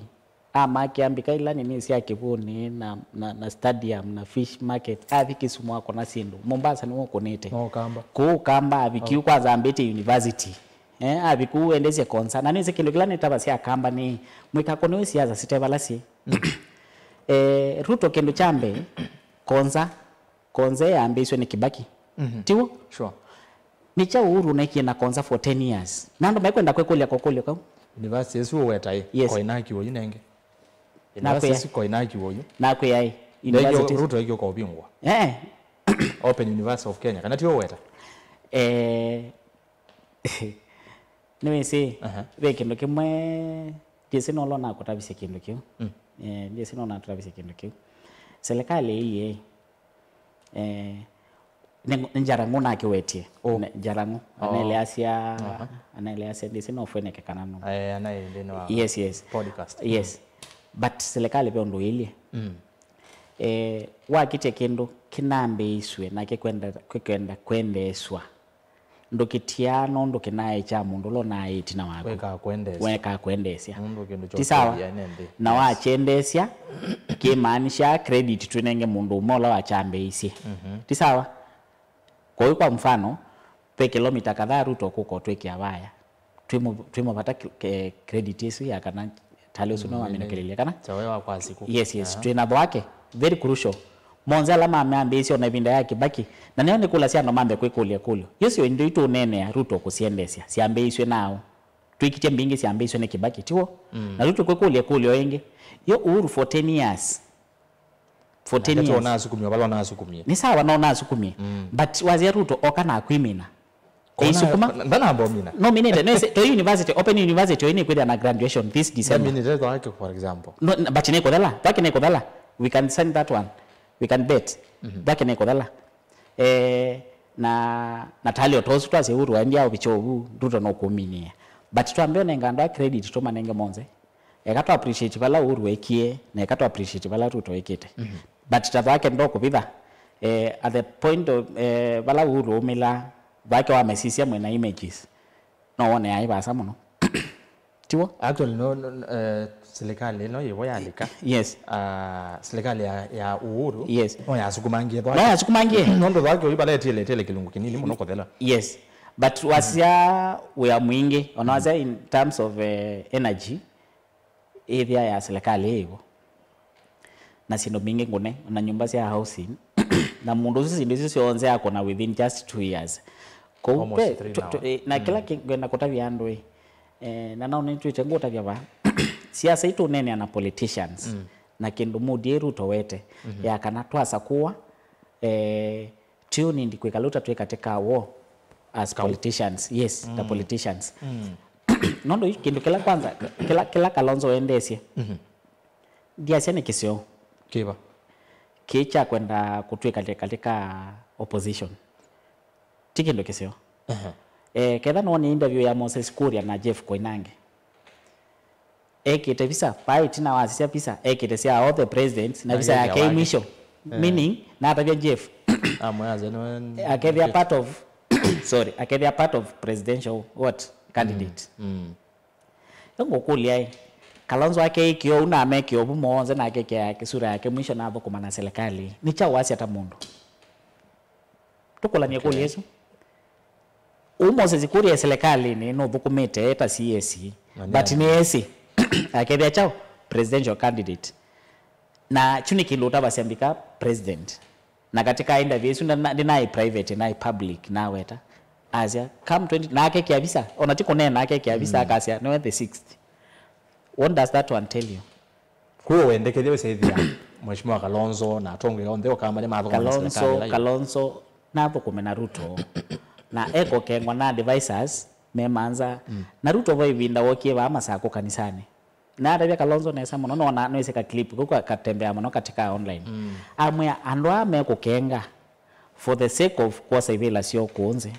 amakĩa mbika ila nini sya kĩvũnĩ na, na, na stadium na fish market. Athi Kisumu akũna syĩndũ. Mombasa nĩmũkũnĩte. No Kamba. Kũu Kamba avikiu kwanza ambĩte university. Eh, avi kũu endesye konsa. Na nĩsĩ kĩndũ kĩla nĩtavasya Kamba nĩ mwĩkakũnĩwe siasa site vala syĩ. Eh, Ruto kĩndũ kya mbee, konsa. Konza yambĩĩsw'e nĩ Kibaki. Tiw'o? Sure. Nĩ kyaũ Uhuru ũneekie na Konza for ten years? Na andũ mekwenda kwĩkũlya kokũlyo kau. University ĩsu ũweta ĩ? Yes. Koinaki ũyu nenge. University ĩsu Koinaki ũyu. Nakwĩa ĩ. University Ruto ĩkĩũka ũvingwa. Eh. Open University of Kenya. Kana ti ũweta? Eh. Nĩwĩsĩ, ve kĩndũ kĩmwe, ndiĩsĩ no ũla nakũtavisye kĩndũ kĩu. Eh, ndiĩsĩ no natũtavisye kĩndũ kĩu. Serikali ĩĩ, eh, nĩ nĩ Njarang'u nakĩwetie. Oh. Ne- Njarang'u. Oh. Anaeleasya, anaeleasya, ndiĩsĩ no fweneke kana no. Eh, anaĩ nthĩnĩ wa Yes, yes. Podcast. Yes. But serikali ve ũndũ ĩilyĩ. Mm. Eh, wakĩtya kĩndũ kĩnambĩĩsw'e na kĩkwenda, kĩkwenda kwendeeswa. Ndũkĩtiaa nũndũ kĩnaĩ kya mũndũ ũla ũnaĩ ĩtina waku. Wekaa kwendeesya. Wekaa kwendeesya. Nũndũ kĩndũ Ti sawa? Kyokwĩthĩa nĩ nthĩ. Na Yes. wakyendeesya, kĩmaanisha credit twĩnenge mũndũ ũmwe ũla wakyambĩĩisye. Mhm. Ti sawa? Kwoou kwa mfano, ve kilomita kadhaa Ruto kũka ũtwĩkĩa vaya. Twĩ mũ- twĩ mũvata ki- ke- credit ĩsu ya kana tali ũsu no Mm, wamĩnũkĩlĩlye kana Chawe wa kwa siku. Yes, yes. Aha. Twĩ na thwake. Very crucial. Monthe ala mamambĩĩsye ona ĩvinda ya Kibaki. Na nĩyo nĩkũlasya andũ mambe kwĩkũlya ĩkũlyo. Isu ndio itũneenea Ruto kũsiendesya. Syambĩĩisw'e naaũ? Twĩkĩtye mbingĩ syambĩĩisw'e nĩ Kibaki, tiw'o? Mm. Na Ruto kwĩkũlya ĩkũlyo ĩngĩ. Yo Uhuru for ten years. For ten Nake years. Onasukumie vala onasukumie. Nĩ sawa no nasukumie. Mm. But wazia Ruto oka na akwimina. Kona- Eisukuma? Ndanambomina. No minite, no ise, to university, open university, oini kwithia na graduation this December. Ndaminite thwake, for example. No, n- but nikuthela, thwake nikuthela. We can sign that one. We can bet. Mhm. Thwake nikuthela. Eh, na Natalia otosu twasi Uhuru waendia ovicho huu, Ruto no kuminia. But twambe onenga andũ a credit tũmanenge Monthe. Eka tũ appreciate vala Uhuru ekie, na eka tũ appreciate vala Ruto ekite. Mhm. But ta thwake ndo kuvitha, eh, at the point of, eh, vala Uhuru umila, thwake wamesisia mwena images. No wone ai vasa mũno. Tiw'o? Actually, no, no, eh, serikali ĩno yĩvo yalika. Yes. Ah, serikali ya, ya Uhuru. Yes. No yasukumangie thwake. No yasukumangie. Nũndũ thwake ũyu vala etiele, etiele kĩlungu kĩnini mũno kũthela. Yes. But wasya wĩa mwingĩ, ona wasya in terms of, eh, energy, ĩthĩa ya serikali ĩvo. Na syĩndũ mbingĩ ngũne, na nyũmba sya housing, na mũndũ ũsu syĩndũ isu syonthe akũna within just two years. Kũu Almost pe- three tu- now. tu- eh, na kĩla kĩ- ngwenda kũtavya andũ ĩ, eh, na nao nĩtwĩte ngũtavya va, siasa itũneenea na politicians, na kĩndũ mood ĩ Ruto wete, ya kana twasakũa, eh, tio nindi kwĩkala ũtatwĩ katika war as politicians, yes, ta politicians. Nũndũ yu kĩndũ kĩla kwanza, kĩla, kĩla Kalonzo endeesye, ndiasya nĩ kĩseo. Kĩva? Kĩ kya kwenda kũtwĩka katika opposition. Ti kĩndũ kĩseo. Ehe. Eh, ketha nĩwone interview ya Moses Kuria na Jeff Koinange. Ekĩte visa, vai ĩtina wasisya visa, ekĩte sya all the presidents, na visa yake ĩ mwisho. Eh. Meaning, natavya Jeff. Amwe aze nĩwe akethĩa part of, sorry, akethĩa part of presidential what? Candidate. Mm. Ngũkũlya ĩ, Kalonzo akeĩkĩa ũu na amekĩa ũvu monthe na akekĩa yake sura yake mwisho na athũkũma na serikali. Nĩ kyaũ wasya ta mũndũ? Tũkũlany'e kũlya ĩsu. Ũũ Moses Kuria e serikalinĩ nũthũkũmĩte e ta C A C, but nĩ esi akethĩa kyaũ? Presidential candidate. Na kyu nĩ kĩndũ ũtavasya mbika president. Na katika interview ĩsu, ndinaĩ private, naĩ public, naweta. Asya, come twenty, na akekĩa visa, ona ti kũneena, akekĩa visa, akasya, "Nĩwe the sixth." What does that one tell you? Kwĩ wendekethya wĩsethĩa Mheshimiwa Kalonzo na atongoi onthe ũkamanya mathũkũma na Kalonzo, serikali ĩla yĩ. Kalonzo nathũkũme na Ruto. Na ekũkengwa na advisors me manza. Na Ruto vo ĩvinda wokie vaa Masakũ kanisanĩ. Na atavya Kalonzo nesa mũno, nona nwĩsĩ ka clip kau ka-, katembea mũno katika online. Amwĩa andũ aa mekũkenga for the sake of kwosa ivĩla syoo kũũ nzĩ.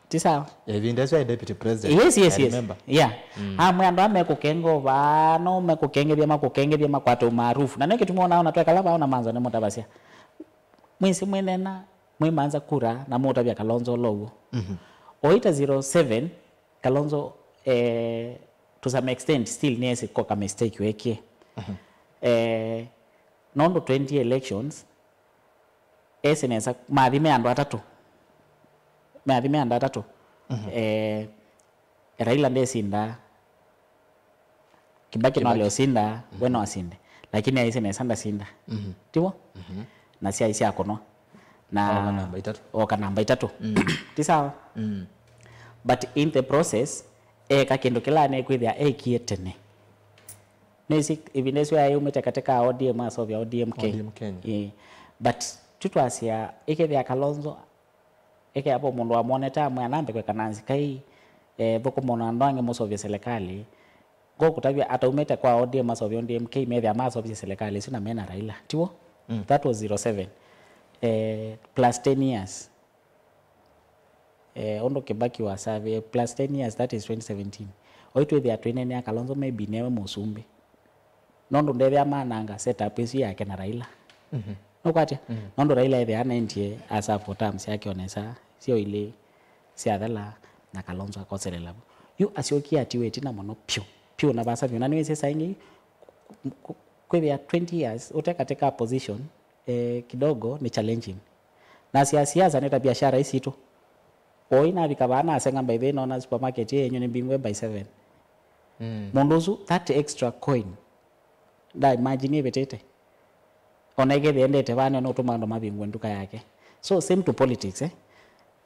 Ti sawa? Ĩvinda ĩsu aĩ deputy president. Yes, yes, I yes. Remember. Yeah. Amwe andũ aa mekũkenga vaa, no mekũkengethya, makũkengethya, makwata umaarufu. Na nĩ kĩtumi wona ona twekala vaa ona manza nĩ mũtavasya. Mwĩsĩ mwĩnena, mwĩmanza kura, na mũtavya Kalonzo ũla ũw'o. O ita zero seven, Kalonzo, eh, to some extent, still nĩesĩ ko ka mistake wekie. Eh, nũndũ twenty elections, esĩ nesa, mathi me andũ atatũ. Mathi me andũ atatũ. Eh, Raila ndesinda. Kibaki no Kibaki. Aliosinda, we no asinde. Lakini aisĩ nesa ndasinda. Tiwo? Na syai sya kũnwa. Na oka namba itatũ. Oka namba itatũ. Ti sawa? But in the process, eka kĩndũ kĩla anekwĩthĩa ekie tene. Nĩsĩ ĩvinda ĩsu yaĩ umĩte katika O D M, asovya O D M K. O D M Kenya. Ĩĩ. But tu twasya, ĩkethĩa Kalonzo, ĩkethĩa vo mũndũ wamwonete amwĩa nambe kwĩka na nzika ii, eh, thũkũma na andũ angĩ mũsovye serikali. Ngũkũtavya ataumĩte kwa O D M asovye O D M K, methĩa masovisye serikali ĩsu na mena Raila. Tiwo? That was zero seven. Eh, plus ten years. Eh, ũndũ Kibaki wa survey, plus ten years, that is twenty seventeen. Oyu twĩthĩa twĩnenea Kalonzo maybe newe mũsumbĩ. Nũndũ ndethĩa mananga setup ĩsu yake na Raila. Nũkwatya? Nũndũ Raila ethĩa anaendie asapota terms yake onesa syo ilĩ syathela na Kalonzo akoselela vo. Yu asyokie atiwe ĩtina mũno pyũ, pyũ na vasa vyũ. Na nĩwĩsĩ saa ingĩ ku-, ku-, kwĩthĩa twenty years ũte katika position, eh, kidogo ni challenging. Na sia siasa nĩ ta biashara ii sitũ. Oi navika vaa naseng'a by the way, nona supermarket ĩ yenyu nĩ mbingwe by seven. Mũndũ ũsu, that extra coin, nda imagine ĩvĩtĩte. Ona ĩkethĩa endete vaa nĩyo nũtũma andũ mavingũe nduka yake. So same to politics, eh?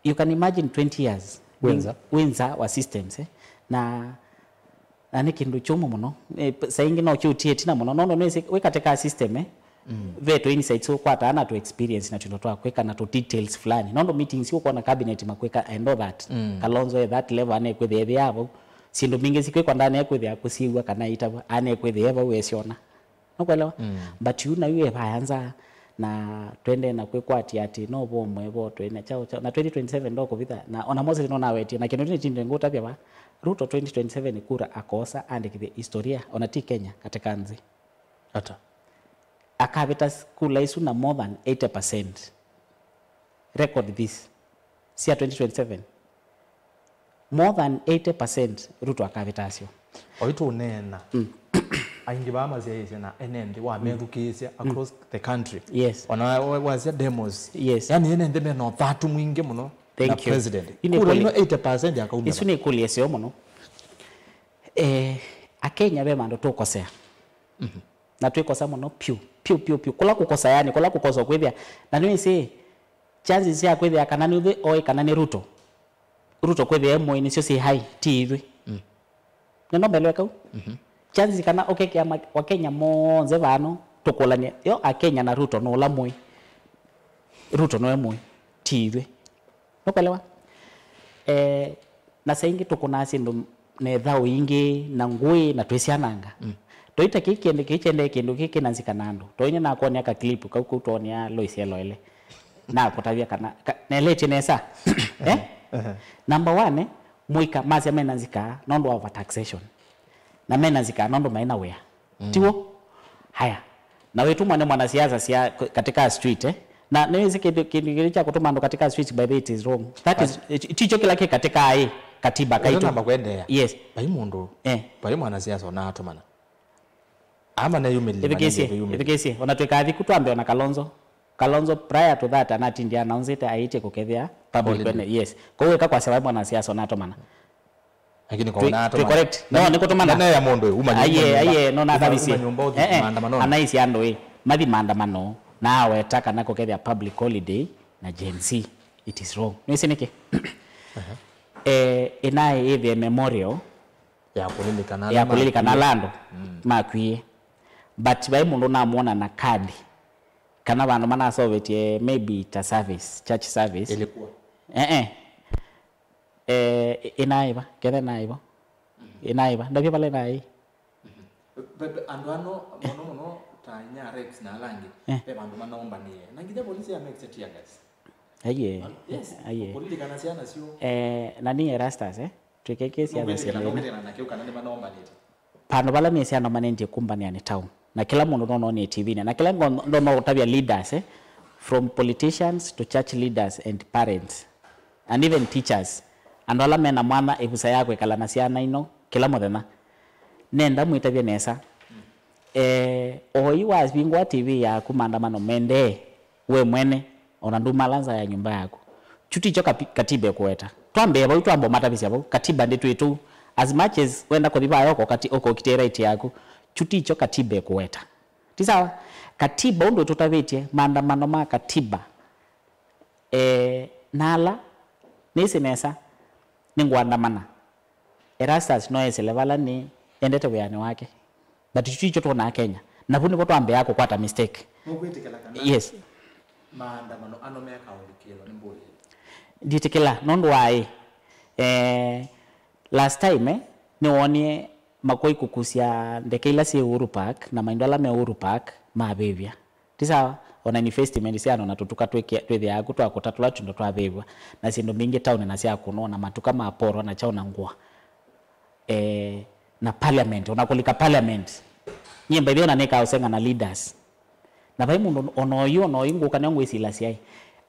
You can imagine twenty years wĩ nza. Wĩ nza wa systems, eh? Na Na nĩ kĩndũ kyũmũ mũno. Eh, p-, saa ingĩ no kĩũtie ĩtina mũno. Nono nĩsĩ wĩ katika system, eh? Ve tũ insights ũkwataa na tũ experience na tũindo twa kwĩka na tũ details fulani. Nono meetings ũkwona cabinet makwĩka and all that. Kalonzo at that level anekwĩthĩa ethĩa vau. Syĩndũ mbingĩ sikwĩkwa ndanekwĩthĩa kũsyĩw'a kana itavwa. Anekwĩthĩa vau esyona. Nũkwelewa? But yu nayu evaya nza na twendee na kwĩkwatia atĩ no vo mwe vo twĩ na chao chao. Na twenty twenty-seven ndokũvitha. Na ona Moses no nawetie. Na kĩndũ nĩ tinde ngũtavya va. Ruto twenty twenty-seven kura akosa andĩkĩthye historia. Ona ti Kenya, katika nzĩ. Ata? Akavĩta s-, kula isu na more than eighty percent. Record this. Sia twenty twenty-seven. More than eighty percent Ruto akavĩta asyo. Oyu tũneena. Aingĩ vaa masyaĩĩsya na ene nthĩ wamethukĩĩsya across the country. Yes. Ona wa-, wa-, wasya demos. Yes. Yani ene nthĩ mena ũthatu mwingĩ mũno na president. Kura ino eighty percent yakaumĩra. Isu nĩ ĩkũlyo ĩseo mũno. Eh, Akenya ve vandũ tũkosea. Na twĩkosa mũno pyũ, pyũ, pyũ, pyũ. Kũla kũkosa, yani, kũla kũkosa kwĩthĩa. Na nĩwĩsĩ, chances sya kwĩthĩa kana nĩ ũthĩ oĩ kana nĩ Ruto. Ruto kwĩthĩa e mũĩ nĩsyo syĩ high, ti ithyĩ. Nĩno mbelwe kau? Chances kana ũkekĩa ma-, Wakenya monthe vano, tũkũlany'e, yo Akenya na Ruto nũla mũĩ. Ruto nĩwe mũĩ, ti ithyĩ. Nũkwelewa? Eh, na saa ingĩ tũkũnaa syĩndũ na ĩthaũ ingĩ na ngũĩ na twĩsyananga. Toita kĩĩ kĩende kĩĩ kyendee kĩndũ kĩĩ kĩna nzika na andũ. Toinye nakwonea ka clip kau kau twonea Lois eloele. Nakũtavya kana, ka, naeletie nesa. Eh? Number one, mũika masya mena nzika nũndũ wa overtaxation. Na mena nzika nũndũ maĩ na wĩa. Tiw'o? Haya. Na wĩtũmwa nĩ mwanasiasa sia katika street, eh? Na nĩwĩsĩ kĩndũ, kĩndũ kĩlĩ kya kũtũma andũ katika street, by the way, it is wrong. That is, ti-, ticho kĩla kĩ katika ĩ katiba kaitũ. Namba kwendeea. Yes. Vai mũndũ, eh, vai mwanasiasa ũnaatũmana. Ama neyumĩlile. Ĩthikĩĩsye, ĩthikĩĩsye. Ona twĩkathi ku twambe ona Kalonzo. Kalonzo, prior to that, anatindie announceĩte aĩtye kũkethĩa public holiday. Yes. Kwoou ĩka kwasya vai mwanasiasa ũnaatũmana. Lakini kwa twĩ, wana twĩ atũmana. Correct. No, nĩ kũtũmana. Nene ya mũndũ ũmanya. Aiye, aiye, no nathavisye. Uma nyũmba ũthi maandamano. Anaisye andũ ĩ, mathi maandamano, na aweta kana kũkethĩa public holiday na Gen Z. It is wrong. Nĩwĩsĩ nĩkĩ? Eh, ĩnaĩ ĩthĩe memorial ya kũlilikana ya ala kũlilikana makuie. Ala andũ makwie. But vai mũndũ namwona na kadi, kana vandũ manasovetye maybe ta service, church service. Ilikuwa. Eh, eh. Eh, ĩ-, ĩnaĩ va, ketha ĩnaĩ va. Ĩnaĩ va, ndavya vala ĩnaĩ. Ve-, ve-, andũ ano, mũno mũno, ta inya Rex na ala angĩ, eh, ve vandũ manaũmbanĩe. Na nginya polisi ya Mex tear gas. Aiye. Yes. Aiye. Kũlilikana syana syo. Eh, na ni Erastus, eh? Twĩkĩkĩsya. No kwĩtĩkĩla, no kwĩtĩkĩla na kĩu kana nĩmanaũmbanĩte. Vandũ vala mĩsyano manendie kumbanĩa nĩ town. Na kĩla mũndũ nononĩe T V-nĩ. Na kĩla ngo-, ndona ũtavya leaders, eh? From politicians to church leaders and parents. And even teachers. Andũ ala mena mwana ĩvusa ya kwĩkala na syana ino kĩla mũthenya. Nenda mwĩtavye nesa. Eh, oyu wavingũa T V yaku maandamano mendee, we mwene, ona ndumala nza ya nyũmba yaku. Kyu tikyo kapi-, katiba ĩkũweta. Twambĩe vau, twamba ũmatavisya vau. Katiba ndĩtwĩtũ. As much as wenda kũthi vaya ũkokati-, ũkokitĩe right yaku, kyu tikyo katiba ĩkũweta. Ti sawa? Katiba ũndũ ĩtũtavĩtye, maandamano ma katiba. Eh, na ala, nĩsĩ nesa, nĩngũandamana. Erastus no esĩle vala nĩ endete wĩanĩ wake. But tũti ityo twonaa Kenya. Na vu nĩvo twambĩaa kũkwata mistake. Nũkwĩtĩkĩla kana, yes, maandamano ano mekaũlikĩlwa nĩ mbũlĩlĩ? Nditĩkĩla, nũndũ waĩ, eh, last time, eh, nĩwoonie makwai kũkusya ndeke ila syĩ Uhuru Park na maindo ala me Uhuru Park mavĩvya. Ti sawa, ona investment sya andũ na tũtuka twĩkĩa-, twĩthĩaa ku twakũta tũla tũindo twavĩvw'a, na syĩndũ mbingĩ taoni na syakũnwa, na matuka maporwa, na kyaũ na ngũa. Eh, na parliament, ona kũlika parliament. Nyie by the way ona nĩkaa ũsenga na leaders. Na vai mũndũ ona oyu, ona oyu ngũka nĩo ngwĩsilasya ai.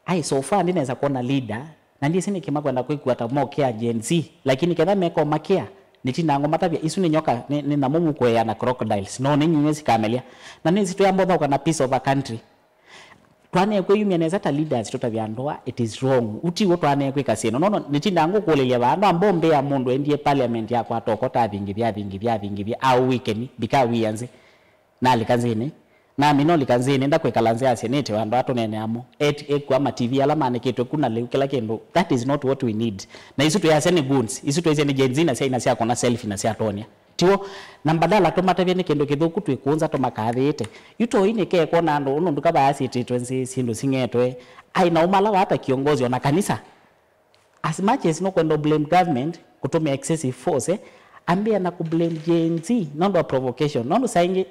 Ai, so far ndinesa kwona leader, na ndyĩsĩ nĩkĩ makwenda kwĩkua ta mokĩa Gen Z, lakini ketha meko makĩa, nĩtindango matavya, isu nĩ nyoka, nĩ, nĩ nyamũ mũkũea na crocodiles, no nĩ nyunyũ sikamelya. Na nĩsĩ twĩambothoka na peace of a country. Twanee kwĩyumya nesa ta leaders tũtavya andũ aa, it is wrong. Ũtiw'o twanee kwĩka syĩndũ. Nono, nĩtindango kũlĩlya vaa, no ambombea mũndũ endie parliament yakwata ũkota athingithya, athingithya, athingithya, au weekend, mbika wia nzĩ. Nalika nzĩnĩ. Namina ũlika nzĩnĩ, ndakwĩkala nzĩ asya nĩte andũ atũneenea mo. Et-, ekua ma T V ala manĩkĩtwe ku na lĩu kĩla kĩndũ. That is not what we need. Na isu twĩasya nĩ goons. Isu twĩsya nĩ Gen Z na syaina syakona selfie na syatonya. Tiw'o? Na mbadala tũmatavye nĩ kĩndũ kĩthũku twĩkũnza tũmakathĩĩte. Yu tũi nĩkekwo na andũ ũnũ nduka vayasĩtĩtwe nzĩ syĩndũ sing'etwe. Ai na ũmala wata kiongozi ona kanisa. As much as nũkwenda blame government kũtũmĩa excessive force, eh, ambĩa na kũblame Gen Z nũndũ wa provocation. Nũndũ saa ingĩ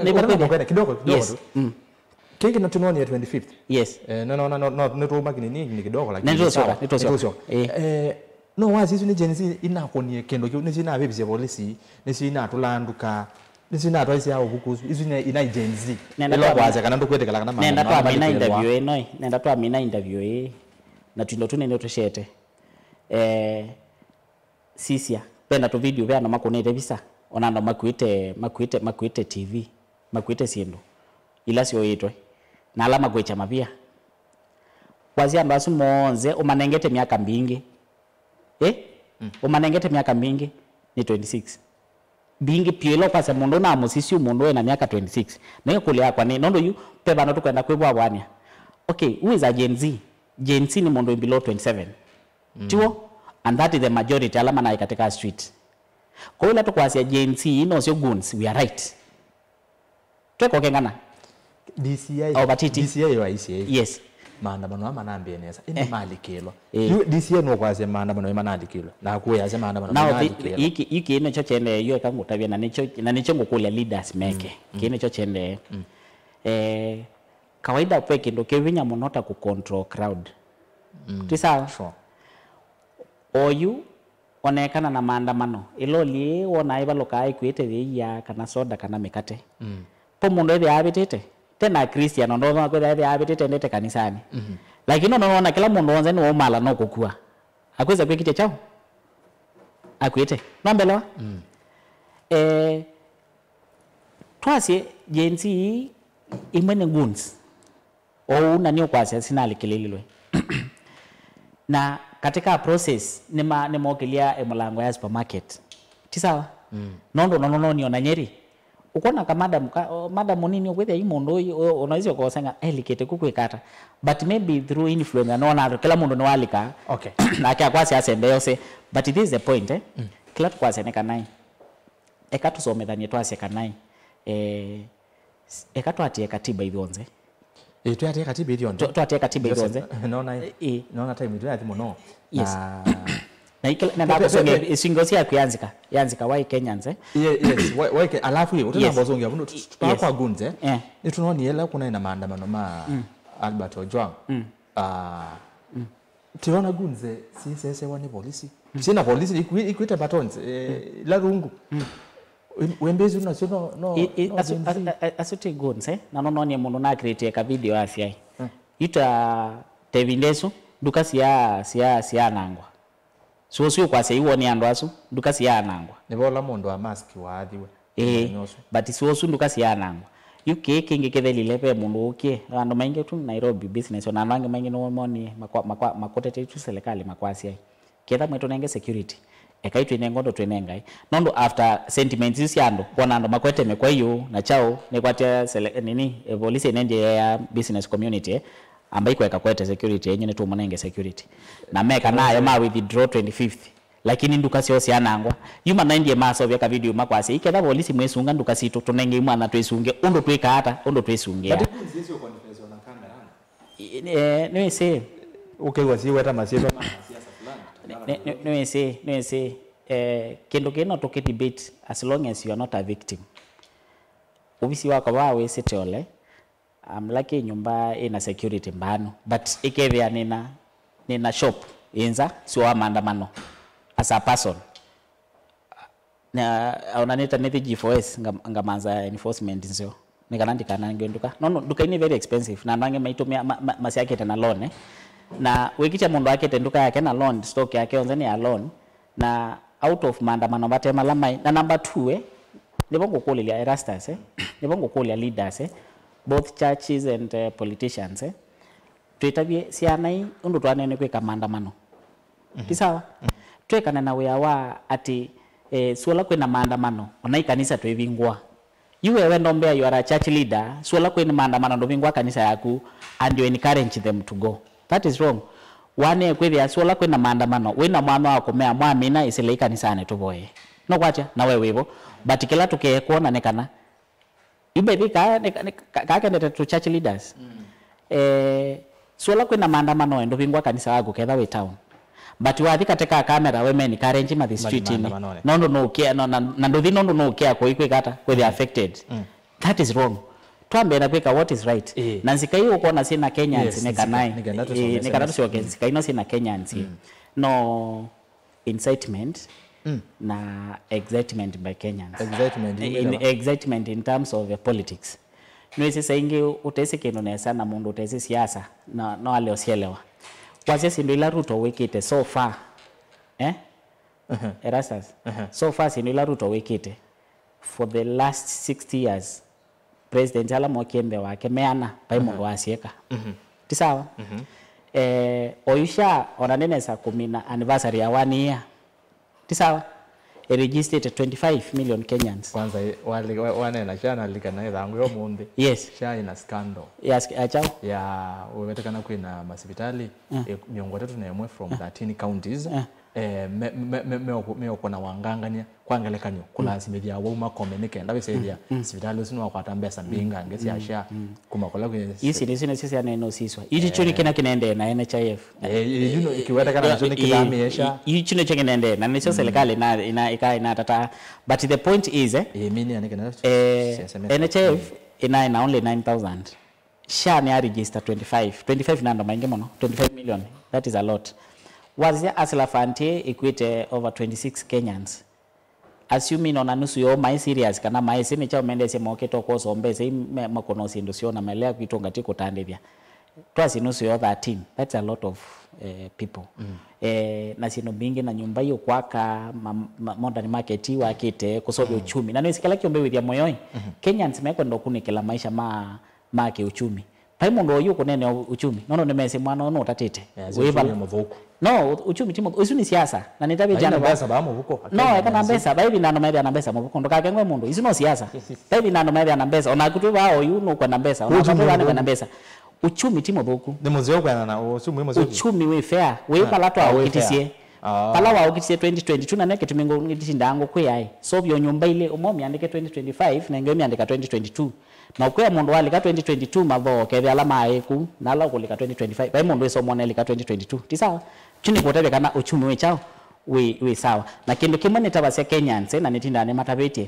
nĩvo kwĩthĩa kidogo, kidogo. Yes. Mm. Kĩngĩ na tũnonie twenty-fifth. Yes. Eh, no, no, no, no, nĩtũũma kinini, ni kidogo, lakini nĩtũsyoka, sawa. Nĩtũsyoka. Nĩtũsyoka. Eh. Eh, no wasi isu nĩ Gen Z inakonie kĩndũ kĩu, nĩsyo inavĩvisye polisi, nĩsyo inatũlanduka, nĩsyo inatwaisya ũvuku, isu ina Gen Z. Nenda ĩla twamina-, kwasya kana ndũkwĩtĩkĩla kana nenda maandamano twamina malikelwa. Interview ĩno, eh. Nenda twamina interview ĩĩ. Na tũindo tũnene tũsyete. Eh, sisya, ve na tũvideo ve andũ makũnĩte visa, ona andũ makuĩte, makuĩte, makuĩte T V, makuĩte syĩndũ ila syoĩtwe, na ala makwĩkya mavia. Kwasya andũ asu monthe ũmanengete myaka mbingĩ. Eh? Mm. Ũmanengete myaka mbingĩ nĩ twenty-six. Mbingĩ piũ ĩla ũkwasya mũndũ ũna mũsisyu mũndũ wĩna myaka twenty-six. Na ĩkũlyo yakwa nĩ, nũndũ yu, ve vandũ tũkwenda kwĩvwavw'ania. Okay, who is a Gen Z? Gen Z nĩ mũndũ wĩ below twenty-seven. Mm. Tiw'o? And that is the majority ala manaĩ katika street. Kwa ĩla tũkwasya Gen Z, nosyo goons, we are right. Twekokengana. D C I, Over T T. D C I yo aisye, yes, maandamano aa manambĩe nesa. Ĩndĩ, eh, malikĩlwa. Eh. Yu D C I nũkwasya maandamano ĩ manalikĩlwa. Na kuya asya maandamano. Now, thi-, manalikĩlwa. Iki, iki nĩkyo kyendee, yu eka ngũtavya, na nĩkyo, na nĩkyo ngũkũlya leaders meke. Mm, mm. Kĩĩ nĩkyo kyendee. Mm. Eh, kawaida ve kĩndũ kĩ vinya mũno ta kũ control crowd. Mm. Ti sawa? Sure. Oyu, onekana na maandamano. Ĩloli ĩĩ wonaa ĩvalũkaa ĩkuĩte yĩia kana soda kana mĩkate. Mm. Po mũndũ ethĩa avĩtĩte. Tena Kristiano, ndona kwĩthĩa ethĩa avĩtĩte endete kanisanĩ. Mhm. Lakini ona nona kĩla mũndũ wonze nĩwaumala no kũkua. Akwĩsa kwĩkĩtya kyaũ? Akuĩte. Nambelewa? Mm. Eh, twasye Gen Z imwe nĩ goons. Oou na nĩũkwasya sinalikĩlĩlwe. Na katika process, nĩma-, nĩmokĩlya ĩmũlango ya supermarket. Ti sawa? Mm. Nũndũ nonononie ona Nyeri, Ũkwona ka madam, ka, o, madam mũnini ũkwĩthĩa yu mũndũ ũyũ, ũ-, ũnaisye ũkosenga elikĩte ku kwĩka ata. But maybe through influence, nona andũ, kĩla mũndũ nĩwalika. Okay. Nake akwasya asembe yose. But this is the point, eh? Kĩla tũkwasya nĩ kana ĩ, eka tũsomethanie twasye kana ĩ, eh, s-, eka twatie katiba ithyonthe. Ĩ, twatie katiba ithyonthe. Twa-, twatie katiba ithyonthe. Nona ĩ, nona time ĩtũ yathi mũno. Yes. Na Na ikila, nenda kusomea isungo syaku yanzika, yanzika why Kenyans, eh? Ye-, yes, why, why Ke-, alafu ye, ũtanamba ũsũngĩa, mũno, yes, tũtwaa kwa goons, eh? Eh. Nĩtũnonie ĩla kuna ĩna maandamano ma Albert Ojwang. Ah, tiona goons, eh, sisesewa nĩ polisi. Sina polisi, ikwi-, ikwĩte batons, eh, ila rungu. Wembezi nasyo no, no, I, i, no asu-, Gen Z. A, a, asu ti goons, eh? Na nononie mũndũ na create ka video asyai. Ita tevindesu, nduka sia, sia, sianangwa. So ũsu ũkwasya iwoni andũ asu, nduka siaanangwa. Nĩvo ũla mũndũ wa mask waathiwe. Ĩĩ, mũthenya ũsu. But so ũsu nduka siaanangwa. Yu kĩĩ kĩngĩ kĩthelile ve mũndũ ũkie, andũ maingĩ tu Nairobi business, ona andũ angĩ maingĩ nĩmonie makwa-, makwa-, makũtete tu serikali makwasya, ketha mwĩtũnenge security, ekai twĩnenga ũndũ twĩnengai. Nũndũ after sentiments isu sya andũ, kwona andũ makwete mĩkwa yu na chao, nĩkwatya sele-, nini, eh, polisi ĩnendie ya business community, eh, ambai kweka kwete security yenyu, nĩtũmũnenge security. Na meka nayo ma withdraw twenty-fifth. Lakini nduka syoo syanangwa. Yu manaendie masovya ka video makwasya, iketha polisi mwĩsunga nduka sitũ, tũnengei mwanya twĩsunge. Ũndũ twĩkaa ata? Ũndũ twĩsungĩa. But goons icio confess on camera. I, eh, nĩwĩsĩ. Ũkew'a siweta masyĩtwa ma siasa fulani. Nĩ, nĩ, nĩ, nĩwĩsĩ, nĩwĩsĩ. Eh, kĩndũ kĩĩ no tũkĩ debate as long as you are not a victim. Ovisi wakwa vaa wĩsĩte ole. I'm lucky nyũmba ĩna security mbanu, but ĩkethĩa nĩna, nĩna shop ĩ nza, sio wa maandamano as a person. Na ona nĩta nĩthi G four S nga-, ngamanza enforcement nzeo. Nĩ kana ndikanangwe nduka. No, no, nduka nĩ very expensive, na andũ angĩ maitũmĩa ma-, ma-, masyakĩte na loan, eh. Na wĩkĩtya mũndũ akĩte nduka yake na loan, stock yake yonthe nĩ ya loan, na out of maandamano vate mala mai. Na number two, eh, nĩvo ngũkũlĩlya Erastus, eh, nĩvo ngũkũlya leaders, eh, both churches and, eh, politicians, eh, twĩtavye syana ii ũndũ twanene kwĩka maandamano. Ti sawa? Twĩkane na wĩa wa atĩ, eh, suala kwĩna maandamano, ona ikanisa twĩvingũa. Yu we wenda ũmbea you are a church leader, suala kwĩna maandamano ndũvingũa kanisa yaku and you encourage them to go. That is wrong. Wanĩe kwĩthĩa suala kwĩna maandamano, wĩna mwanya wa kũmea mwamina ĩsĩlei kanisanĩ tũvoye. No kwatya, na we wĩvo. But kĩla tũkee kwona nĩ kana, yu by the way, kaa, nĩ, nĩ, ka-, kaa kendete to church leaders. Eh, suala kwĩna maandamano, ndũvingũa kanisa waku ketha wĩ town. But wathi kate ka kamera, we men encourage mathi street-inĩ. Maandamano-nĩ. Nũndũ nũkĩa, no, na, na ndũthi nũndũ nũkĩa kũi kwĩka ata, kwĩthĩa affected. That is wrong. Twambe na kwĩka what is right. Ĩĩ. Na nzika ii ũkwona syĩna Kenyans, yes, nĩ kana, nĩ kana tũsyoke, nĩ kana tũsyoke nzika ino syĩna Kenyans. No incitement na excitement by Kenyans. Excitement, in, excitement in terms of the politics. Nĩwĩsĩ saa ingĩ ũtesĩ kĩndũ nesa na mũndũ ũtesĩ siasa, na, no ale ũsyelewa. Kwasya syĩndũ ila Ruto wĩkĩte so far, eh? Erastus. So far syĩndũ ila Ruto wĩkĩte for the last sixty years, president ala mokie mbee wake meana, vai mũndũ wasyĩka. Ti sawa? Eh, oyu SHA, ona nĩnesa kũmina anniversary ya one year. Ti sawa? Ĩregistrĩte twenty-five million Kenyans. Kwanza, ĩ, wali-, wa-, wanena SHA nalika na ĩthangũ yo mũnthĩ. Yes. SHA ina scandal. Yes, achao. Ya, ũwetekana kwĩna masivitali, eh, mĩongo ĩtatũ na ĩmwe from thirteen counties. Eh, me, me, me, meũkũ-, meũkũna wangangania, kwa ngelekany'o, kũlasimĩthya wau makome nĩ kenda wĩsĩthya sivitalĩ ũsu nĩwakwata mbesa mbingangĩ sya SHA kuma kũla kwĩ. Ici nĩsyo nĩsyo syanene ũsiswa. Ici kyo nĩ kĩna kĩnendee na N H I F. Eh, yu no, kĩwetekana nakyo nĩ kĩthamĩe SHA. Ici nĩkyo kĩnendee, na nĩsyo serikali ina, ina, ika inatata. But the point is, eh, eh, N H I F ina, ina only nine thousand. SHA nĩ ya register twenty-five. Twenty-five nĩ andũ maingĩ mũno. Twenty-five million. That is a lot. Wasya Hustler Fund ĩkuĩte over twenty-six Kenyans. Assuming ona nusu yoo maĩ serious kana maĩ sĩ nĩ kyaũ mendesye mokĩte ũkwosa mbesa ii me-, makũna syĩndũ syoo na maelea kwitũ ngati kũtandĩthya. Twasi nusu yoo thirteen, that's a lot of, eh, people. Eh, na syĩndũ mbingĩ na nyũmba ii ũkwaka, ma, ma, modern market ii wakĩte, kũsovya uchumi. Na nĩwĩsĩ kĩla kĩũmbe wĩthya mũyoi, Kenyans mekwenda ũkunĩkĩla maisha ma, ma kĩuchumi. Vai mũndũ oyu ũkũneenea u-, uchumi. Nono nĩmesĩ mwana ũyũ nũtatĩte. Yes, wĩ vala. Uchumi mũthũku. No, u-, uchumi ti mũthũku. Isu nĩ siasa. Na nĩtavĩtye andũ va-, mbesa ba mũvuko. No, eka na mbesa. Vai vinda andũ methĩa na mbesa mũvuko. Ndũkakengwe mũndũ. Isu no siasa. Vai vinda andũ methĩa na mbesa. Onaku twĩ vaa oyu nũkwenda mbesa. Onaku twĩ vaa nĩkwenda mbesa. Uchumi ti mũthũku. Nĩ mũzeo kwenda na uchumi mũzeo. Uchumi wĩ fair. Wĩ vala twaũkitisye. Vala waũkitisye twenty twenty-two, na nĩ kĩtumi ngũ-, ngĩtindaa ngũkwĩaĩ. Sovya nyũmba ilĩ, ũmwe ũmĩandĩke twenty twenty-five, na ĩngĩ ũmĩandĩka twenty twenty-two. Na ũkwĩa mũndũ walika twenty twenty-two mathoo, kethĩa ala maĩ kũu, na ala ũkũlika twenty twenty-five. Vai mũndũ wĩsomwa nelika twenty twenty-two. Ti sawa? Kyu nĩ kũtavya kana uchumi wĩ kyaũ, wĩ, wĩ sawa. Na kĩndũ kĩmwe nĩtavasya Kenyans, eh, na nĩtindaa nĩmatavĩtye.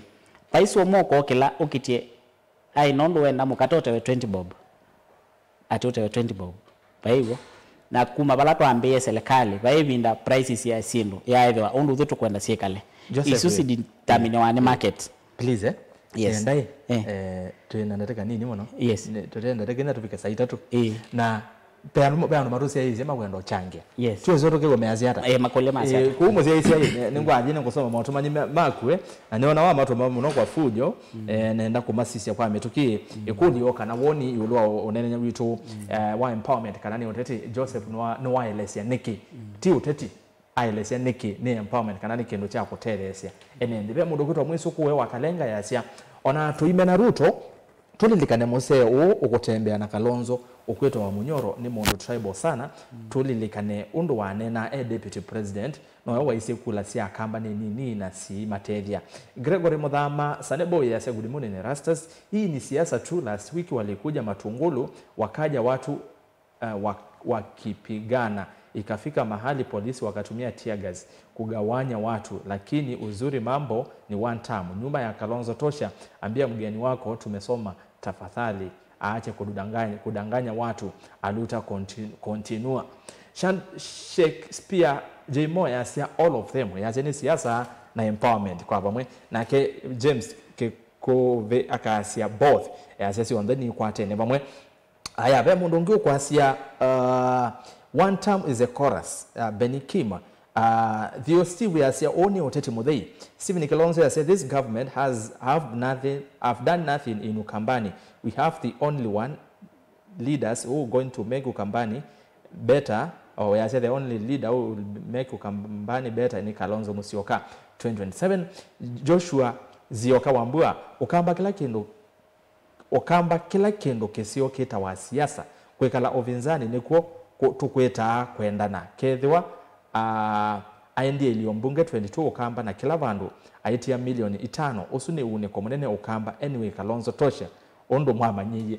Vai sũmũ ũkokĩla ũkitye, ai, nũndũ wenda mũkate ũtewe twenty bob. Ati ũtewe twenty bob. Vai w'o. Na kuma vala twambĩĩe selekalĩ, vai ĩvinda prices ya syĩndũ yaethĩwa ũndũ ithyĩ tũkwenda syĩkale. Joseph, isu we, siditaminiwa nĩ market. Please, eh? Yes. Ndai, eh, twĩ na ndatĩka nini mũno. Yes. Nĩ, tũtee ndatĩka ina tũvike saa itatũ. Eh. Na pe andũ, pe andũ matũsyaĩĩsye makwenda ũkyangĩa. Yes. Tio sio tũkĩw'o measya ata? Eh, makũlya masya ata? Eh, kũu mũsyaĩĩsya ĩ, nĩ, nĩ ngwathi nĩ kũsoma maũtũmanyi ma-, maku, eh, na nĩona wamatũma mũno kwa fujo, eh, nenda kũmasisya kwa mĩtũkĩ. Ĩkũlyo kana woni ĩũlũ wa ũ-, ũneenany'a witũ, eh, wa empowerment kana nĩ ũteti, Joseph nĩwa-, nĩwaelesya nĩkĩ? Ti ũteti. Aelesya nĩkĩ nĩ empowerment kana nĩ kĩndũ kya kũtetheesya ene nthĩ. Ve mũndũ ũkwĩtwa Mwĩsũkũe wa Kalenga easya, ona tũimena Ruto, tũlilikane mũsee ũũ ũkũtembea na Kalonzo ũkwĩtawa Munyoro nĩ mũndũ tribal sana. Tũlilikane ũndũ waneenaa e deputy president, nowe waisye kula sya Akamba nĩ nini na siimatethya. Gregory Muthama, Sanebo easya, good morning Erastus, hii ni siasa tu, last week walikuja Matungulu wakaja watu uh, wa-, wakipigana. Ikafika mahali polisi wakatumia tear gas kugawanya watu, lakini uzuri mambo ni one term. Nyuma ya Kalonzo tosha, ambia mgeni wako tumesoma, tafadhali aache kudanganya, kudanganya watu. Aluta conti-, continua. Shan-, Shakespeare J Mo yasya all of them. Yasya ni siasa na empowerment kwa vamwe. Nake James Kikuvi akasya both. Yasya syonthe nikwatene vamwe. Aya, ve mũndũ ũngĩ ũkwasya, uh, one term is a chorus, uh, Benny Kim. Uh, Theo Steve yasya, ũũ nĩ ũteti mũthei. Stephen Kilonzo yasya, this government has have nothing, have done nothing in Ukambani. We have the only one leaders who are going to make Ukambani better, or yasya, the only leader who will make Ukambani better ni Kalonzo Musyoka. Twenty twenty-seven, Joshua Zioka Wambua, Ukamba kĩla kĩndũ Ũkamba kĩla kĩndũ kĩseo kĩtawa siasa. Kwĩkala ũvinzani nĩkw'o kũ-, tũkwĩtaa kwendana. Kethĩwa, aa, aendie ilio mbunge twenty-two Ũkamba na kĩla vandũ aitia milioni itano, ũsu nĩ uunĩko mũnene Ũkamba. Anyway, Kalonzo tosha, ũndũ mwamanyĩie.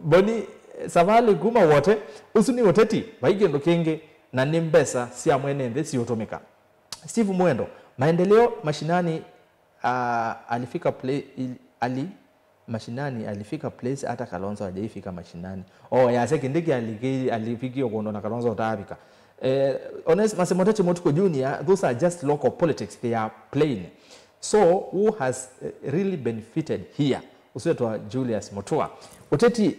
Boni Savali kuma Wote, ũsu nĩ ũteti, vai kĩndũ kĩngĩ, na nĩ mbesa sya mwene nthĩ siũtũmĩka. Steve Mwendo, maendeleo mashinani, ah, alifika play, il-, ali, mashinani alifika place hata Kalonzo hajaifika mashinani. Oh, yasya Kindiki aliki-, alifikia kũndũ na Kalonzo ũtaavika. Eh, Onesmus Moteti Mutuku Junior, those are just local politics, they are plain. So, who has, eh, really benefited here? Ũsu wĩtwa Julius Mutua. Ũteti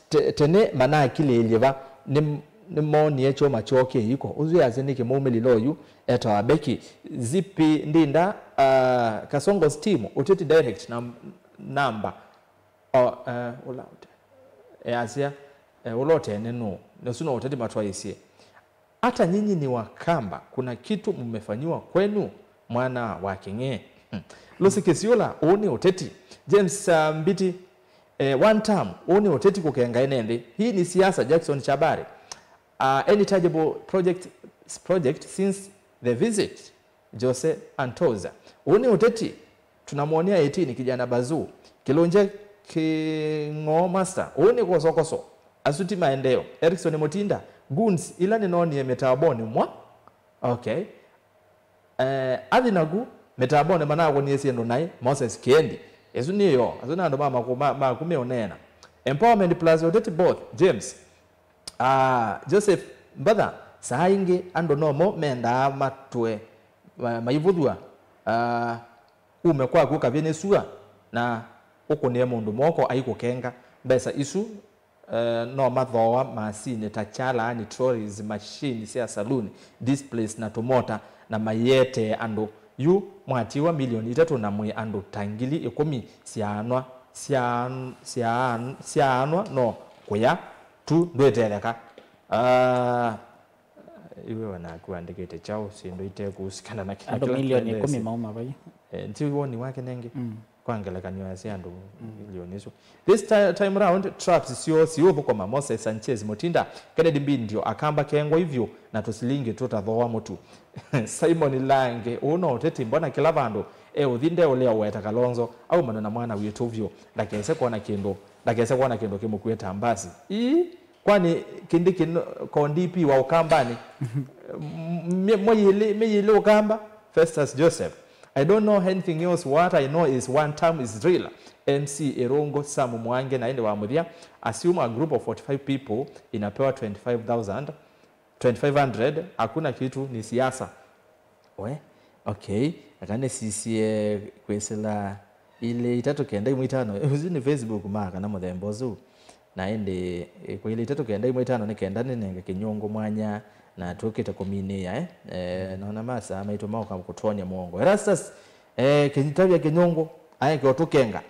te-, tene manakilĩĩlye va? Nĩ, nĩmoonie kyũma kyoo kĩ iko. Ũsu yasya nĩkĩ mũumĩlĩlo ũyu etawa Becky. Zipi Ndinda, ah, Kasongo's team, ũteti direct na namba. O, eh, ũla ũte-, easya, eh, ũla ũtene nũ? Nĩsu no ũteti matwaisye. Hata nyinyi ni Wakamba, kuna kitu mmefanyiwa kwenu, mwana wa King'ee? Hmm. Lucy Kisiula, ũũ nĩ ũteti. James, uh, Mbiti, eh, one term, ũũ nĩ ũteti kũkenga ene nthĩ. Hii ni siasa, Jackson Chabari. Uh, any tangible project, project since the visit? Jose Antoza. Ũũ nĩ ũteti. Tunamwonea eighteen kijana Bazuu. Kĩlũnje Kĩng'oo Master. Ũũ nĩ kosokoso. Asu ti maendeeo. Erickson Mutinda. Goons ila nĩnoonie mĩtambonĩ mwa. Okay. Eh, athi naku mĩtambonĩ manakũnie syĩndũ naĩ. Moses Kĩendi. Ĩsu nĩ yo. Asu nĩ andũ ma maku, ma, maku meũneena. Empowerment plus ũteti both. James. Ah, Joseph, mbatha, saa ingĩ andũ nomo mendaa matũe ma-, maivũthw'a, ah, ume kwaku ũkavye nĩ sua, na ũkũnĩe mũndũ moko aikũkenga. Mbesa isu, eh, no mathooa masinĩ ta kyalaani, trolleys, machine sya saloon, displays na tũmota, na maietee andũ. Yu mwatiwa milioni itatũ na mwĩ andũ ta ngili ĩkũmi syaanwa sya- sya- syaanwa no kũya tu ndwĩtetheka. Ah, iwe wanaku andĩkĩte kyaũ syĩndũ itekũsikana na kĩla andũ kĩla milioni tũendee ĩkũmi sya- mauma vai? Eh, nti woni wake nengĩ. Mm. Kwa ngelekany'o ya sya andũ milioni isu. This ti- time round, traps syo siũthũkũma. Moses Sanchez Mutinda, Kennedy Mbindio, Akamba kengwa ivyo na tũsilingi tũtathooa mũtu. Simon Lange, ũũ no ũteti, mbona kĩla vandũ eũthi ndeũlea ũweta Kalonzo, aumana na mwana witũ vyũ, ndakese kwona kĩndũ, ndakese kwona kĩndũ kĩmũkue ta mbasi. Ii, kwani kĩndĩ kĩno ko D P wa Ũkambanĩ? M- mye- mwe yĩlĩ, mye yĩlĩ Ũkamba? Festus Joseph, I don't know anything else. What I know is one term is real. M C Irungu, Sam Mwangi, na ĩndĩ wa mũthya, assume a group of forty-five people inapewa twenty-five thousand, twenty-five hundred, hakuna kitu, ni siasa. We, okay. Aka nĩsisie kwĩsĩla ilĩ itatũ kenda imwe itano. Ũsu nĩ Facebook ma kana mũthemba ũsu. Na ĩndĩ, eh, kwa ilĩ itatũ kenda imwe itano nĩ kenda nĩnenge Kĩnyũngũ mwanya na tũkĩte kũminĩĩa, eh? Eh, naona masaa maitũ maũka kũtwony'a mũongo. Erastus, eh, kĩnyitavya Kĩnyũngũ, aeke ũtũkenga.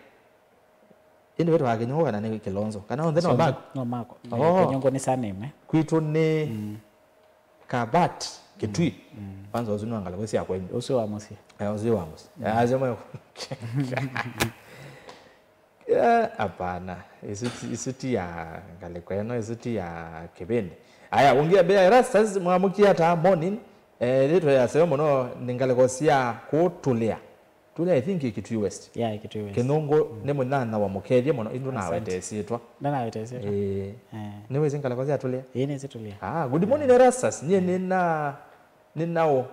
Ĩndĩ wĩtawa Kĩnyũngũ kana nĩ Kĩlonzo? Kana onthe no maku? No makwa. Oh. Kĩnyũngũ nĩ surname. Kwitũ nĩ Kabat Kĩtui. Kwanza ũsu nĩ wa ngalĩko sya kwenyu. Ũsu wa mũsyĩ. Eh, ũsu wa mũsyĩ. Eh, asema Eh, hapana. Isu ti- isu ti ya ngalĩko ĩno, isu ti ya kĩvĩndĩ. Aya, ũngĩ ambĩa Erastus, mwamũkie ata morning? Eh, ĩtwe yaseo mũno nĩ ngalĩko sya kũtũlĩa. Tũlĩa, I think, Kitui West. Yeah, Kitui West. Kĩnyũngũ nĩ mũnyanya wa mũkethye mũno, indũ nawete syĩtwa. Ndanawete syĩtwa. Eh. Eh. Nĩwĩsĩ ngalĩko sya Tũlĩa? Ĩĩ, nĩsĩ Tũlĩa. Ah, good morning, Erastus. Nyie nĩ na nĩ nao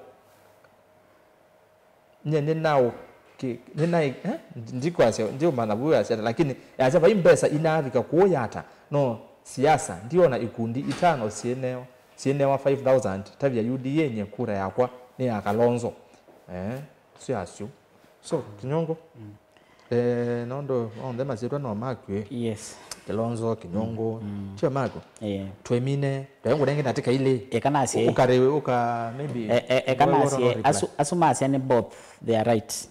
Nye nĩnaũ- kĩ- nĩnaĩ- eh? Ndikwasya, ndiũmanya vu yasya ata, lakini yasya vai mbesa inavika kũũ yata. No siasa, ndiona ikundi itano syĩneo- syĩnewa five thousand, tavya U D A, nye kura yakwa nĩ ya Kalonzo. Eh, syo asyo. So, Kinyongo, eh, nondũ onthe masyĩtwa no maku, eh? Yes. Kilonzo, Kinyongo, tio maku? Eh. Twemine, twaengũnenge ndatĩka ilĩ. Eka nasye. Ũkare, ũka, maybe, e- e- eka nasye, asu- asu masya nĩ both, they are right.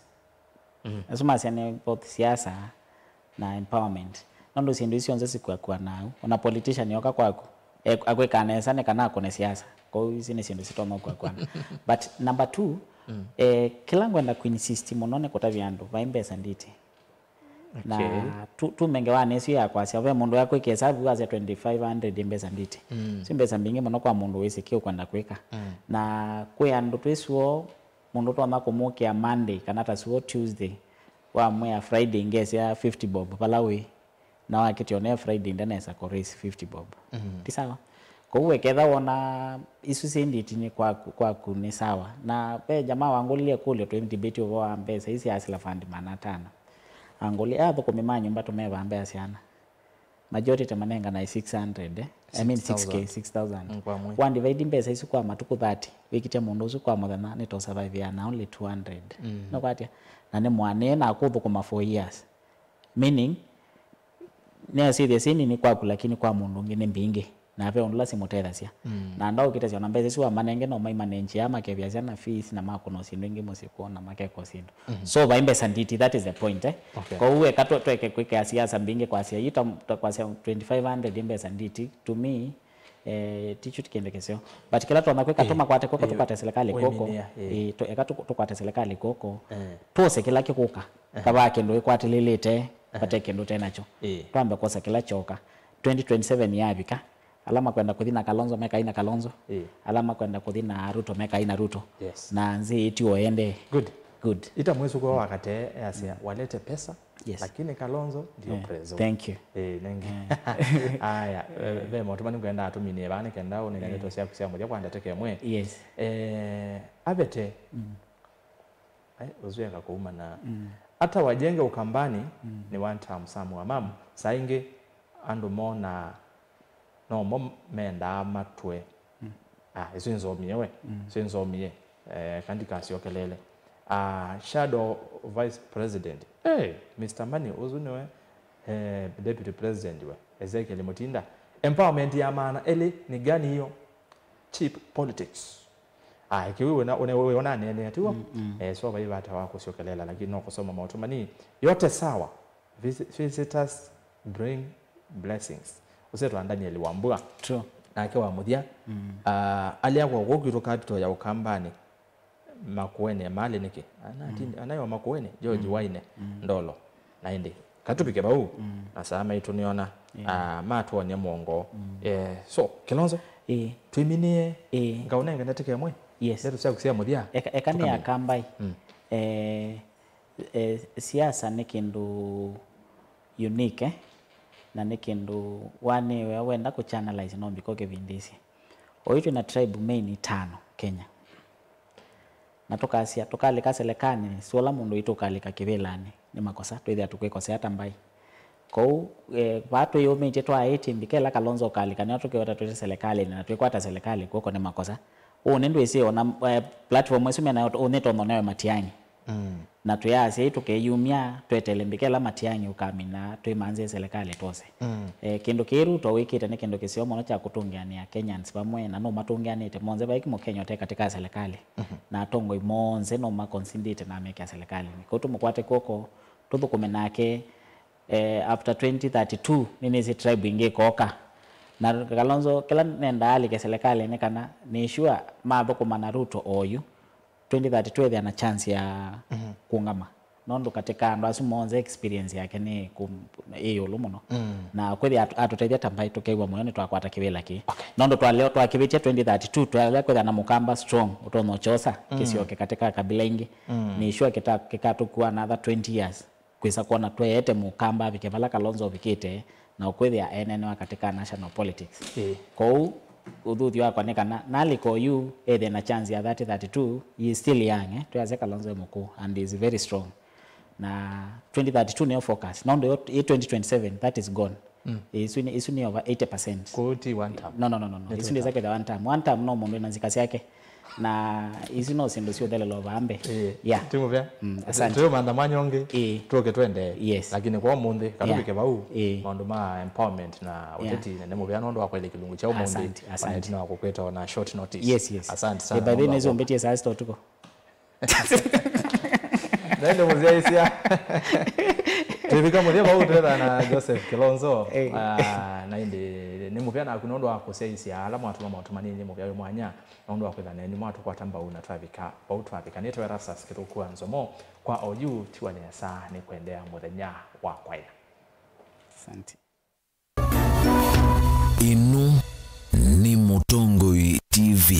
Asu masya nĩ both siasa na empowerment. Nondũ syĩndũ isu syonthe sikuakuanaa. Ona politician yoka kwaku, e- akwĩkaa nesa nĩ kana akũne siasa. Kwoou isi nĩ syĩndũ sitonya kuakuana. But number two, eh, kĩla ngwenda kuinsist mũno nĩ kũtavya andũ, vai mbesa nditi. Na tu- tumenge wana ĩsu ya kwasya, ve mũndũ akwĩka ĩsavu asya twenty-five hundred mbesa nditi. Si mbesa mbingĩ mũno kwa mũndũ wĩsĩ kĩ ũkwenda kwĩka. Na kwĩ andũ twĩsũo, mũndũ ũtonya kũmũkĩa Monday kana ta suo Tuesday, wamwĩa Friday ngesya fifty bob vala wĩ, na wakĩtya one Friday ndanesa kũ raise fifty bob. Ti sawa? Kwoou weketha wona isu syĩ nditi nĩ kwaku, kwaku nĩ sawa. Na ve jamaa wangũlilye kũlyo twĩ debate ũvoo wa mbesa isi ya Hustler Fund maana atano. Angũlya, "Athũkũmi ma nyũmba tũmevaa mbesa syana?" Majority manenganae six hundred, eh? I mean six K, six thousand. Six thousand. Mm, kwa mwei. Wa divide mbesa isu kwa matukũ thirty, wĩkĩtya mũndũ ũsu kwa mũthenya nĩ to survive ya na only two hundred. Nũkwatya? Na nĩ mwanĩe na akũthũkũma four years. Meaning, nĩasĩthya syĩ nini kwaku lakini kwa mũndũ ũngĩ nĩ mbingĩ. Na ve ũndũ ũla simũtethasya. Na ndaũkĩtesya ona mbesa isu wamanenge no maimanengyea makevya syana fees na makũna syĩndũ ingĩ mũsyĩ kwoo na makeka syĩndũ. So vai mbesa nditi, that is the point, eh? Okay. Kwoou eka twe- tweke kwĩkĩa siasa mbingĩ kwasya ii ta- ta kwasya twenty-five hundred mbesa nditi to me, eh, ti kyo kĩndũ kĩseo. But kĩla twana kwĩka, tũmakwate kw'oko, tũkwate serikali kw'oko. Eh, tũ- eka tũ- tũkwate serikali kw'oko. Twose kĩla kĩkũka. Kavaa kĩndũ ĩkwatĩlĩlĩte, vate kĩndũ te nakyo. Twambe kwosa kĩla kyoka. Twenty twenty-seven yavika, ala makwenda kũthi na Kalonzo mekai na Kalonzo. Ala makwenda kũthi na Ruto mekai na Ruto. Na nzĩ ĩtiwo ĩendee. Good. Good. Ita mwĩsukwa wa Katee yasya, "Walete pesa, lakini Kalonzo ndio prezo." Thank you. Eh, nengi. Aya, eh, ve maũndũ manĩ ngwenda atũminie vaa nĩ kenda ũnenge ndeto syaku sya mũthya kwa ndatĩka ĩmwe. Yes. Eh, avete. Ai, ũsu eka kũuma na ata wajenge Ukambani nĩ one term Sam wa mamu. Saa ingĩ andũ monaa no mo mendaa matwe. Ah, isu nzomie we. Isu nzomie. Eh, kandi kasyokelele. Ah, Shadow Vice President. Hey, Mister Money, ũsu nĩwe, eh, Deputy President we. Ezekiel Mutinda. Empowerment ya maana elĩ ni gani hiyo? Cheap politics. Aya, kĩu wĩna- ũne- wĩona aneenea tiwo. Eh, so vai vata wa kũsyokelela, lakini no kũsoma maũndũ manini. Yote sawa. Visi- visitors bring blessings. Ũsetwa Daniel Wambua. True. Nake wa mũthya, mm, ah, alea kwa kũu kwitũ capital ya Ũkambanĩ, Makueni, malĩ nĩkĩ? Ana- mm, anayo Makueni, George, mm, Waine, mm, Ndolo. Na ĩndĩ katũvike vau, mm, na saa maitũ nĩona, yeah, ah, matwony'a mwongo. Mm. Eh, so, Kilonzo, ĩĩ, twĩminĩe, ĩĩ, ngaũnenge ndatĩka ĩmwe. Yes. Ndeto syaku sya mũthya. Eka, eka nĩ tũkamina. Akambai. Mm. Eh, eh, siasa nĩ kĩndũ unique, eh? Na nĩ kĩndũ wanĩwe wenda kũchannelize no mbiko kĩvindĩsye. Oyu twĩ na tribe main itano Kenya. Na tũkasya, tũkalika selekanĩ, si ũla mũndũ witũ ũkalika kĩvĩlanĩ, nĩ makosa, twĩthĩa tũkwĩkosea ta mbaĩ. Kwoou, eh, vaa twĩyũmĩtye twaĩtye mbika ĩla Kalonzo ũkalika, nĩyo tũkĩweta twĩte selekalĩnĩ na twĩkwata selekalĩ kw'oko nĩ makosa. Ũũ nĩ ndwĩsĩ ona, eh, platform ĩsu menayo, ũũ nĩtonya ũnewe Matiang'i. Mm. Na twĩasya ĩ tũkeyumya, tweteele mbika ĩla Matiang'i ũkamina twĩmanzĩe selekalĩ twose. Mm. Eh, kĩndũ kĩĩ Ruto wĩkĩte nĩ kĩndũ kĩseo mũno kya kũtũngĩanĩa Kenyans vamwe, na nũmatũngĩanĩte monthe, vai Mũkenya ũte katĩ ka selekalĩ. Mhm. Na atongoi monthe nũmaconsidĩte na amekĩa selekalĩnĩ. Kwoou tũmũkwate kw'oko, tũthũkũme nake, eh, after twenty thirty-two, nĩnĩsĩ tribe ĩngĩ ĩkooka. Na Kalonzo, kĩla nendaa alike selekalĩnĩ kana nĩ sure mathũkũma na Ruto oyu, twenty thirty-two ethĩa na chance ya, mhm, kũngama. Nũndũ katĩ ka andũ asu monthe experience yake nĩ kũ- ĩ ĩũlũ mũno. Mm. Na kwĩthĩa atũ- atũtethya ta mbaĩ tũkew'a mũyo nĩtwakwata kĩvĩla kĩĩ. Okay. Nũndũ twaleo twakĩvĩtya twenty thirty-two, twalea kwĩthĩa na mũkamba strong ũtonya ũkyosa, mm, kĩsyoke katĩ ka kabila ingĩ. Mm. Nĩ sure kĩta- kĩkatũkua another twenty years. Kwĩsa kwona tweete mũkamba avike vala Kalonzo ũvikĩte na ũkwĩthĩa eneenewa katĩ ka national politics. Ĩĩ. Kwoou ũthuthi wakwa nĩ kana nalika oyu ethĩe na chance ya thirty thirty-two, he is still young, eh? Twĩasya Kalonzo e mũkũũ and he is very strong. Na twenty thirty-two nĩyo focus. Nũndũ yo- ĩ twenty twenty-seven, that is gone. Mm. Ĩsu nĩ, ĩsu nĩ over eighty percent. Kũu ti one term. No, no, no, no, no. Nĩ ĩsu ndĩsa kwĩtha one term. One term no mũndũ ena nzika syake. Na isu no syĩndũ syũthelela vambe. Ĩĩ. Yeah. Ti mũvea. Mm, asante. Tũyũmantha mwanya ũngĩ. Ĩĩ. Tũke twende. Yes. Lakini kwa ũmũnthĩ, katũvike, yeah, vau. Ĩĩ. Maũndũ ma empowerment na, yeah, ũteti, na nĩ mũvea nũndũ wa kwĩlĩ kĩlungu kya ũmũnthĩ. Asante, asante. Ona ĩtina wa kũkwĩta ona short notice. Yes, yes. Asante sana. Ĩĩ, by the way, nũndũ wa nĩsũmbĩtie saa sita ũtukũ. Na ĩndĩ mũsyaĩĩsya. Twĩvika mũthya vau twetha na Joseph Kilonzo. Eh. Ah, na ĩndĩ nĩ mũvea naku nũndũ wa kũsyaĩĩsya ala mwatũma maũtũmanĩnĩ, nĩ mũvea wĩ mwanya nũndũ wa kwĩtha nenyu mwatũkwata mbau na twavika vau twavika. Nĩtawa Erastus Kĩthũku wa Nzomo, kwa oyu tiwa nesa nĩ kũendeea mũthenya wa kwaĩla. Asante. Ĩno nĩ Mũtongoi T V.